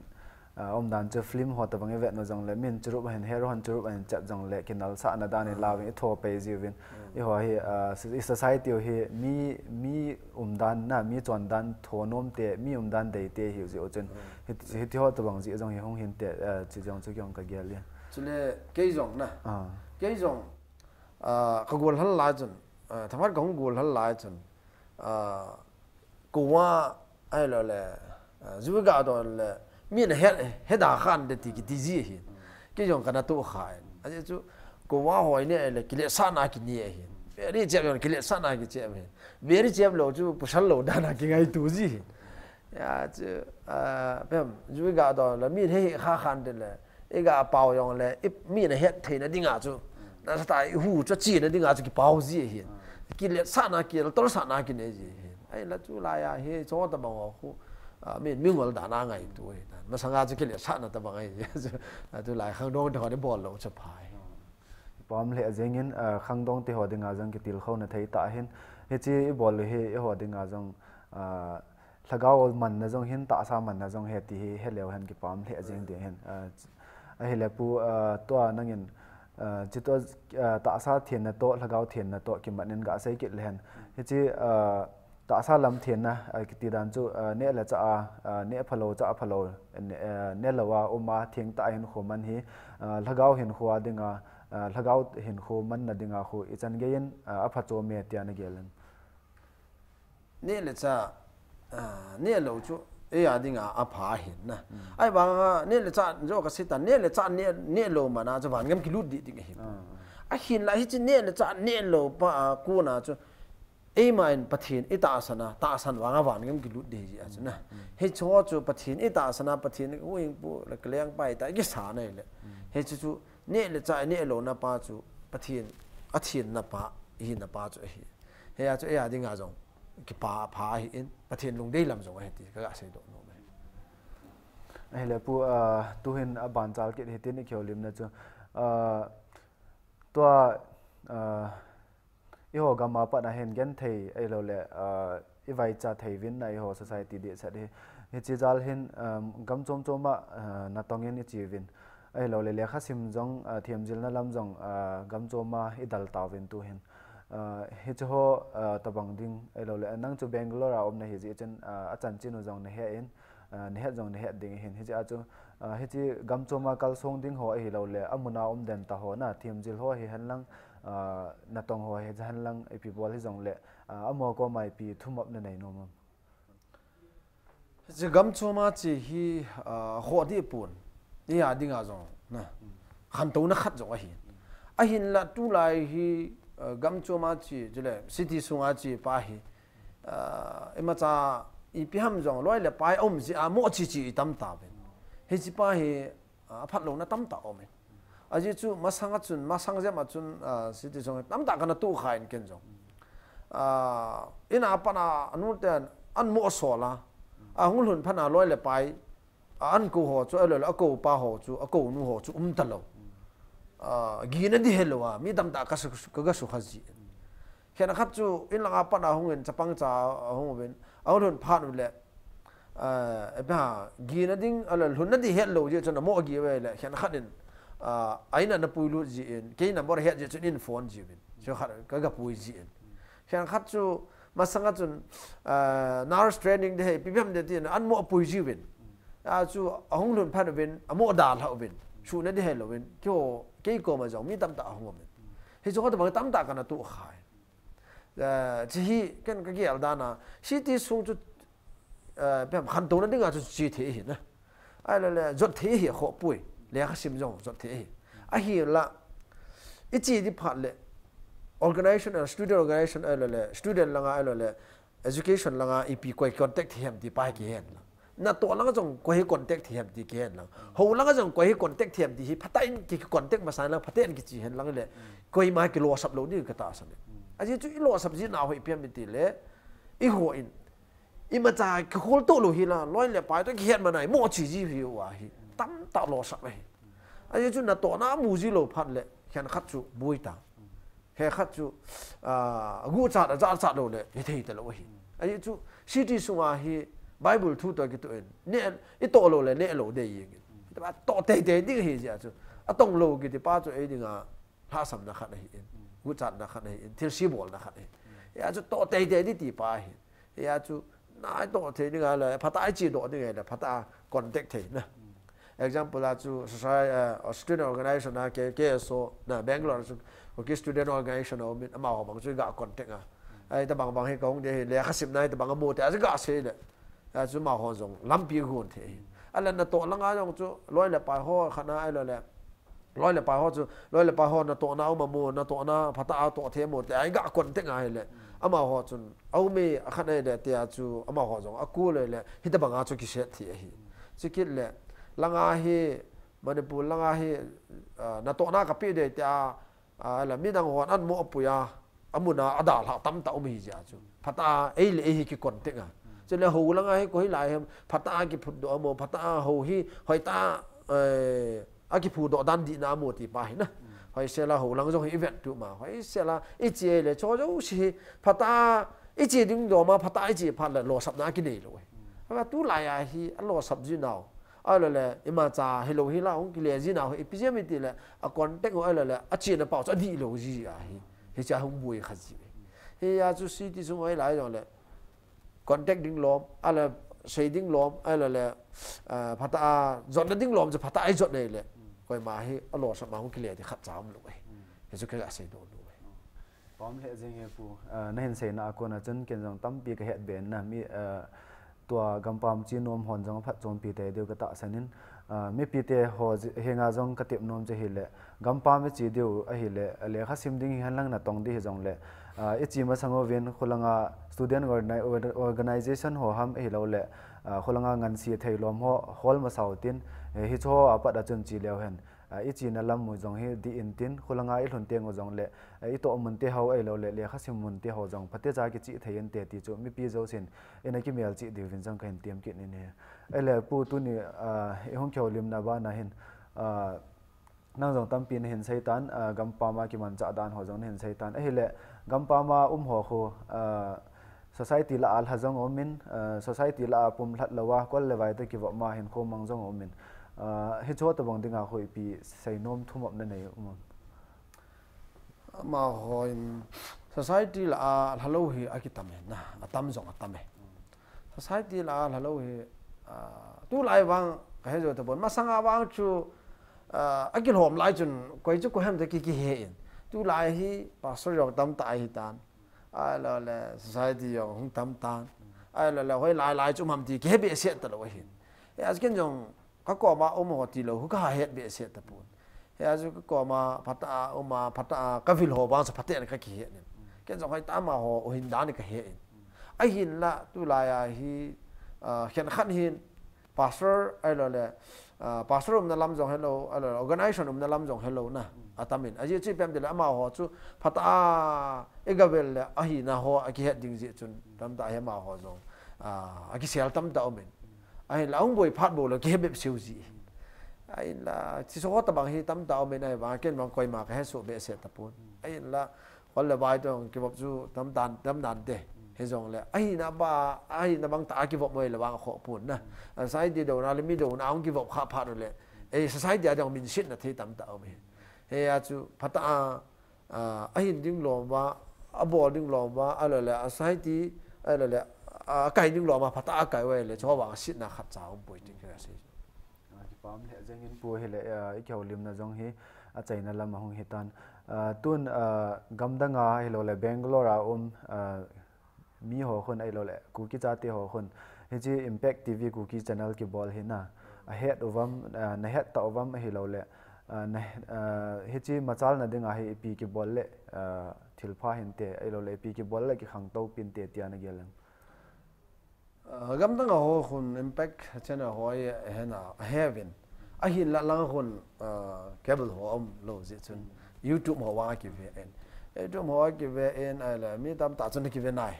uh, umdan chu film ho tabang ivet u jongle, min churup ahin, hero hon churup ahin chat jongle, kinalsahna dan in lauvin, itho pei jiuvin. Eiho hi, uh, i society u hi mi, mi umdan na, mi chondan tho nom te, mi umdan dei te hiu jiu chun. Hiti, hiti ho tabang jeh jong hi hung hinte, uh, chi jong chu kei jong kagel e. Chule, kei jong na. Ah. Kei jong, uh, kagol hal lai chun, uh, thangkhat kahung gol hal lai chun, uh, Kou a, ahilou le, ah, ju ga don le, min ahet, heda khan de ti kiti ji ahi. Kei jong kana toh kha e. Ajeh chu, kou a hoi ne le, kiletsahna kinei ahi. Beri chep jong kiletsahna kichep ahi. Beri chep lou chu, pasal lou dan a kingaito ji ahi. Hijeh chu, ah, pem, ju ga don le, min he kha khan de le, iga pao jong le, i, min ahet theina dinga chu. Nasatah a ihu chu chena dinga chu kipao ji ahi. Kiletsahna, keltolsahna kinei ji ahi. Ahinla tulai a hi, chuho tabang ho khu, ah, min mingol dan a ngaito ahi. Masanga chu kiletsahna tabang ahi. Ah, tulai khangdong te ho ni bol lou chu pha e. Pom le jeng in, ah, khangdong te ho dinga jong kitilkhouna thei tah ahin. Hiche ibol u hi, eiho dinga jong, ah, lhagao manna jong hin, tahsa manna jong hi ti hi, heleu hen kipom le jeng ding ahin. Ah, ahile pu, ah, tua nangin, ah, chutoh, ah, tahsa thenna toh, lhagao thenna toh, kimat in gasei kit le hen. Hiche, ah, tahsa lam thenna, ah, kiti dan chu, ah, neh le chah a, ah, neh phalou, chah phalou, ne-, ah, nelou a, um a, thengtah a hinkho man hi, ah, lhagao hinkho a dinga, ah, lhagao hinkho manna dinga khu, ichan gei in, ah, apha chom e tia nagel em? Neh le chah, ah, nehlou chu, eia dinga apha ahin na. Ahivanga, neh le chah, jo kasei tan, neh le chah, neh, nehlou man a chu vangam kilut ding ding ahi. Ahinla hiche neh le chah, nehlou pa a kona chu, eima in Pathen itahsan a, tahsan vanga vangam kilut ding ahi jeh a chu na. Hicheho chu Pathen itahsan a, Pathen huhhingpu le kalengpa ita kisa nai le. Hiche chu, neh le chah, nehlouna pa chu, Pathen, athenna pa, ihina pa chu ahi. Hia chu eia dinga jong, kipah pha ahin, Pathen lungdei lam jong ahi ti, kaga seidoh nom e. Ahile pu, ah, tuhin abanchal kit hitin ikihoulimna chu, ah, tua, ah, eiho gam a pat a hin genthei ahilou le, ah, ivaicha thei uvin na eiho society dehset hi. Hiche jal hin, um, gam chom chom a, ah, natong in iche uvin. Ahilou le lekhasim jong, ah, themjilna lam jong, ah, gam chom a idal tauvin tuhin. Ah, hicheho, ah, tabang ding, ahilou le, nang chu Bangalore a um nahi jeh chun, ah, achanchin u jong nahe in, ah, nahet jong nahet ding ahin. Hijeh a chu, ah, hiche gam chom a kalsong ding ho ahilou le, amun a um den tah ho na, themjil ho hihen lang, ah, natong ho hihen lang, ipi bol hijong le, ah, amaho koma ipi thumop nanei nom am? Hiche gam chom a che hi, ah, khoh deh pon. Eia dinga jong, na. Khantouna khat jong ahi. Ahinla tulai hi, ah, gam chom a che, chule city sunga che pa hi, ah, imacha ipi ham jong, loi le pai um jeh a mo che che itam tauve. Hiche pa hi, ah, aphat louna tamtah aume. Ajeh chu masang a chun, masang jem a chun, ah, city sung tamtah kana toh kha in ken jong. Ah, in a pat a anu ten an mo sol a, ahung lhun phat a loi le pai, ah, an kou ho chu, aloi le akou pa ho chu, akou nu ho chu um talou. Ah, gina ding helou a, mi tamtah kasu, kaga sukha ji. Khenkhat chu in langa pat a hung in chapang cha ahung uvin, ahung lhun phat u le, ah, epa, gina ding, ala lhunna ding hetlou jeh chun amo agi uve le, khenkhat in, ah, a in a ana puilut jin, kei number het jeh chun in phone jiuvin. Chu khat kaga pui jin. Khenkhat chu masang a chun, ah, nurse training ding ahi, ipi ham ding tin, an mo pui jiuvin. A chu ahung lhun phat uvin, amo dalha uvin. Suhna ding helouvin, keiho, kei koma jong mi tamtah ahung umin. Hichu khat bang tamtah kana toh kha e. Eh, hiche hi, ken kagel dan a, city sung chu, eh, ipi ham khantouna dinga chu che thei ahi na. Ahilou le, jot thei ahi, khoh poi. Lekhasim jong jot thei ahi. Ahinla, iche ding phat le, organization, eh, student organization ahilou le, student langa ahilou le, education langa ipi koi contact thei ham ti pa hi kihen lang. Natoh langa jong koi hi contact thei ham ti kihen lang. Hou langa jong koi hi contact thei ham ti hi phatah in ki, ki contact masang lang, phatah in kiche hen lang le. Koima kilosap lou ding katahsan e. Ajeh chu ilosap jeh nau hi ipi ham iti le, eiho in, imacha kikhol toh lou hi la, loi le pai toh kihet man a, imo che ji hi uva hi. Tamtah losap ahi. Ajeh chu natohna amu ji lou phat le, khenkhat chu boi ta. He khat chu, ah, guchat a jachat lou le, hithei talou ahi. Ahi chu, city sunga hi Bible thu toh kitoh in, neh, itoh lou le, neh lou ding ahi. Toh teitei ding ahi jeh chu. Atong lou kiti pa chu ei dinga, lhahsamna khat ahi in. Guchatna khat ahi in, thilse bolna khat ahi. Hia chu toh teitei ding ti pa ahi. Hia chu, natoh thei ding ahile, phatah a ichedoh ding ahile, phatah a contact thei na. Example a chu, society, uh, student organization a, K-, K S O, na, Bangalore chu, Kuki student organization a um in, amaho bang chu iga contact a. Ahi, tabang bang hi kahung ding ahi, lekha simna hi tabang amu te, achu iga sei le. Achu amaho jong, lampi gon thei ahi. Ahile natoh langa jong chu, loi le pai ho, khat na ahile le, Loi le pai ho chu, loi le pai ho natohna um amu, natohna phatah a toh thei amu, tia iga contact a ahile. Amaho chun, aume akhat ahile, tia chu, amaho jong, akul le, hitabanga chu kiset thei ahi. Chukit le, langa hi, Manipur langa hi, ah, natohna kapeh ding tia, ah, la midang hon amu apui a, amun a adalhah tamtah um ahi jeh chu. Phatah a, ei le ei hi kicontact a. Chule hou langa hi koi hilai ham, phatah a kiphutdoh amu, phatah a hou hi, hoitah, eh, akiphudoh dan dihna amu ti pa hi na. Hoisel a hou lang jong hi ivet tup ma. Hoisel a iche le chu jouse hi phatah a iche ding dom a phatah a iche phat le losapna kinei lou ahi. Ama tulai a hi alosap ji nau. Ahilou le imacha hilou hi la hung kile ji nau hi ipi jeh ham itile a contact u ahilou le achena pau chu adih lou ji ahi. Hiche a hung boi kha ji. Hia chu city sung hoilai jong le contact ding lom, ahile sei ding lom, ahile le, ah, phatah a, jotna ding lom chu phatah a ijot nei le. Koima hi, alosap ma hung kile ding khatcha umlou ahi. Hichu kaga seidoh nom ahi. Pom le jing e pu, ah, nahin seina a kona chun ken jong tampi kahet be in na mi, ah, tua gampam che nom hon jong aphatchompi tei diu katahsan in, ah, mipite ho ji-, henga jong katep nom chu ahile, gampam iche diu ahile, lekha sim ding hihen lang natong ding hijongle, ah, iche masang uvin, khulanga student organi-, orga-, organization ho ham ahilou le, ah, khulanga ngansi thei lom ho, hol masa utin, eh, hiche ho apat a chun che leu hen, ah, ichena lam u jong hi dih intin, khulanga ilhun teng u jongle, ah, itoh mun te ho ahilou le, lekha sim mun te ho jong, phatecha kiche thei inte ti chu, mipi jousen, ina kimelchih diuvin jong kahin tem kit in ahi. Ahile pu tuni, ah, ihung kihoulimna bana hin, ah, Nang jong tampi nahin seitan, ah, gampam a kimanchah dan ho jong nahin seitan. Ahile, gampam a um ho khu, ah, society lah a lha jong umin, ah, society lah a pumlhat lou a, kol le vai toh kivop ma hinkho mang jong umin. Ah, hiche ho tobang dinga khu ipi seinom thumop nanei um am? Amaho in society lah a lha lou hi akitam e na, atam jong atam e. Society lah a lha lou hi, ah, tulai vang kahe jou tapon. Masanga vang chu, ah, akilhom lai chun, koi chu koi ham ti ki, kihe in. Tulai hi pastor jong tamtah ahitan. Ahilou le society jong hung tamtan. Ahilou le hoilai lai chu um ham ti kihe behseh talou ahin. Hijeh chun ken jong kakoma um ho tilou, hu kahet behseh tapon. Hijeh chun kakoma phatah a um a, phatah a kavil ho vang chu phaten kakihet in. Ken jong hoitah a amaho u hin dan kahe in. Ahinla tulai a hi, ah, khenkhat hin pastor ahilou le, ah, pastor umna lam jong helou, ahilou le organization umna lam jong helou na, atam in. Ajeh chu ipi ham itile amaho chu phatah a igavil le ahina ho akihet ding jeh chun tamtah hi amaho jong, ah, akisel tamtah umin. Ahinla ahung boi phat bou le kihe behseh u ji. Ahinla, hiche ho tobang hi tamtah umin ahivang, ken vang koima kahesoh behseh tapon. Ahinla, kol le vai toh kivop chu tamtan, tamtan te. Hijongle, ahina ba, ahina bang tah a kivop mo le vang akhoh pon na. Society douna le mi douna ahung kivop kha phat u le. Eh, society a ding minsetna thei tamtah um ahi. Hijeh chun, phatah a, ah, ahin ding lom uva, abol ding lom uva, ahilou le, a society, ahilou le, ah, akai ding lom uva, phatah a akai uva ahile, chu vang setna khatcha umpoi tin kasei. Ah, kipah le jeng in pu ahile, ah, ikihoulimna jong hi, achaina lam ahung hitan. Ah, tun, ah, gamdang a ahilou le, Bangalore a um, ah, Mi ho khun ahilou le, Kuki chate ho khun, hiche Impact T V Kuki channel kibol hi na, ahet uvam, ah, nahet tah uvam ahilou le, ah, na, ah, hiche machalna dinga hi ipi kibol le, ah, thilpha hinte, ahilou le, ipi kibol le kikhangtou pinte tia nagel em? Ah, gamdang a ho khun Impact channel ho hi ahe na, ahe uvin. Ahinla lang khun, ah, cable ho aum lou jeh chun YouTube ho vang akive in. YouTube ho akive in, ahile mi tamtah chun akive nai.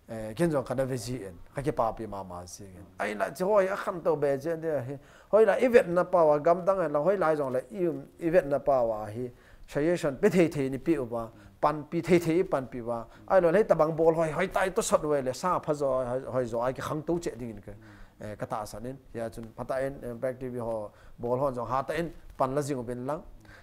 Eh, ken jong kana ve ji in, kakipapi mama ji in. Ahinla hiche ho hi akhantou be jeh in ahi. Hoilai ivetna pau a gamdang a lang hoilai jongle i, ivetna pau a hi suggestion pe thei thei neipeh uva. panpi thei thei panpi uva. Ahilou le hitabang bol hoi, hoitah a tosot uva le sang phajo, hoi, hoijo a kikhangtou cheh dingin ka, eh, katahsan in. Hia chun phatah in, eh, Impact T V ho bol hon jong hatah in panla jing uvin lang.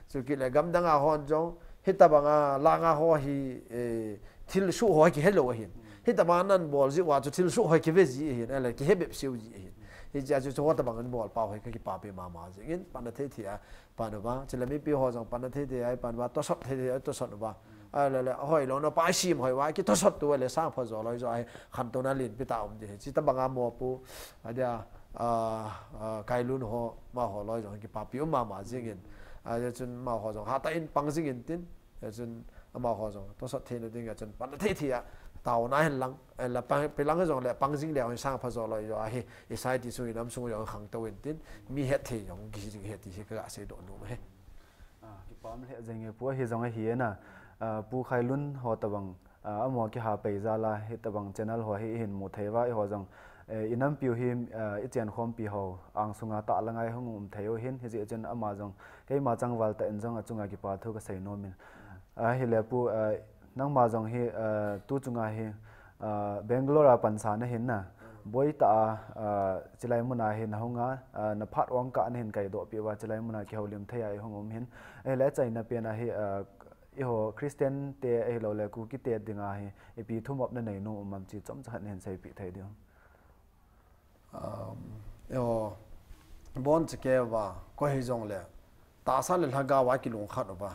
Chukit le gamdang a hon jong, hitabang a lang a ho hi, eh, thilsoh ho kihelou ahin. Hitabang a nabol jiu va chu thilsoh ho kive ji ahin, ahile kihe bep seh ji ahin. Hichea chu chuho tabang in bolpa ho hi kakipapi mama jing in, panna thei thei a pan uva, chule mipi ho jong panna thei thei a pan uva, tosot thei thei a tosot uva. Ahile le, hoilouna pa sim hoi uva, kitosot tou le sang phajo loijo a hi khantouna lenpi tah um ding ahi. Chutabang a mopo, adia, ah, ah, Kailun ho, amaho loijo a kipapi um mama jing in. Ahia chun amaho jong hatah in pang jing in tin. Hia chun amaho jong tosot theina ding a chun panna thei thei a taona hen lang. Ahile pang, pilang jong le pang jing le hoi sang phajo loijo a hi, i society sung inam sung jong khangtou in tin. Mi hetthei jong kiji jing ahi ti hi kaga seidoh nom ahi. Ah, kipah lheh jenge Pu, ahi jong ahi na. Ah, Pu Khailun ho tabang, ah, amaho kiha pei jal a hitabang channel ho hi ihin mu thei uva, eiho jong, eh, inampiu hi, ah, ichenkhompi ho angsunga tah langa ihung um thei u ahin, hijeh chun ama jong keima changval tah in jong achunga kipa thu kasei nom in. Ahile Pu, ah, nangma jong hi, ah, tu chunga hi, ah, Bangalore a pansan nahin na. Boitah a, ah, chulai muna hi nahung a, ah, naphat ong kah nahin kaidoh peh uva, chulai muna kihoulim thei a ihung um hin. Ahile achaina pen a hi, ah, eiho Christian te ahilou le Kuki te dinga hi ipi thumop nanei nom um am ti chomcha khat nahin seipeh thei diu. Um, eiho, boncha kei uva, koi hijong le, tahsa le lhagao a kilungkhat uva.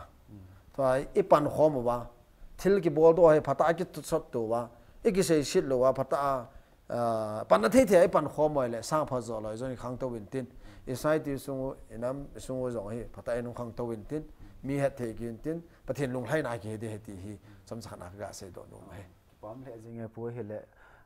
Tua ipankhom uva, thil kiboldoh hi phatah a kitosot tou uva, ikiseiset lou uva, phatah a, ah, panna thei thei a ipankhom uva le, sang phajo loijo in khangtou in tin, i society sung u, inam sung u jong hi, phatah in hung khangtou in tin, mi hetthei kit in tin, Pathen lunglhaina kihi ding ahi ti hi, chomcha khat na kaga seidoh nom ahi. Kipah lheh jenge Pu, ahile,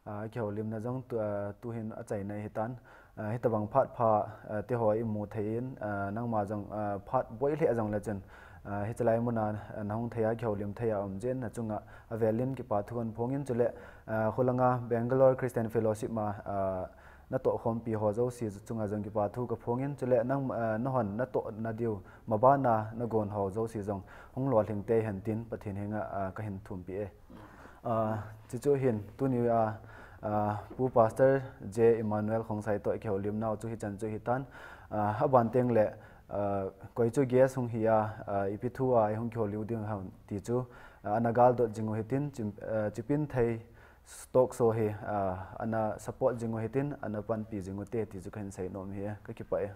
ah, kihoulimna jong tu, ah, tuhin achaina ahitan. Ah, hitabang phat pha, ah, tiho imu thei in, ah, nangma jong, ah, phat boi lheh jong le chun, ah, hiche lai muna, ah, nahung thei a, kihoulim thei a um jeh in, nachunga avel in kipa thu kahin phong in chule, ah, khulanga Bangalore Christian Fellowship ma, ah, natoh khompi ho jouse chunga jong kipa thu kaphong in chule nang, ah, nahon natoh nadiu, mabana nagon ho jouse jong hung lolhing tei hen tin Pathen henga, ah, kahin thumpi e. Ah, chuchu hin, tuni a, ah, Pu Pastor J Emmanuel Khongsai toh kihoulim nau chu hichan chu hitan, ah, aban teng le, ah, koi chu guest hung hi a, ah, ipi thu a ihung kihoulim ding ham ti chu, ah, ana galdot jing u hitin, chim-, ah, Chipinthei Talk Show hi, ah, ana support jing u hitin, ana panpi jing u te ti chu kahin sei nom hi, kakipah e.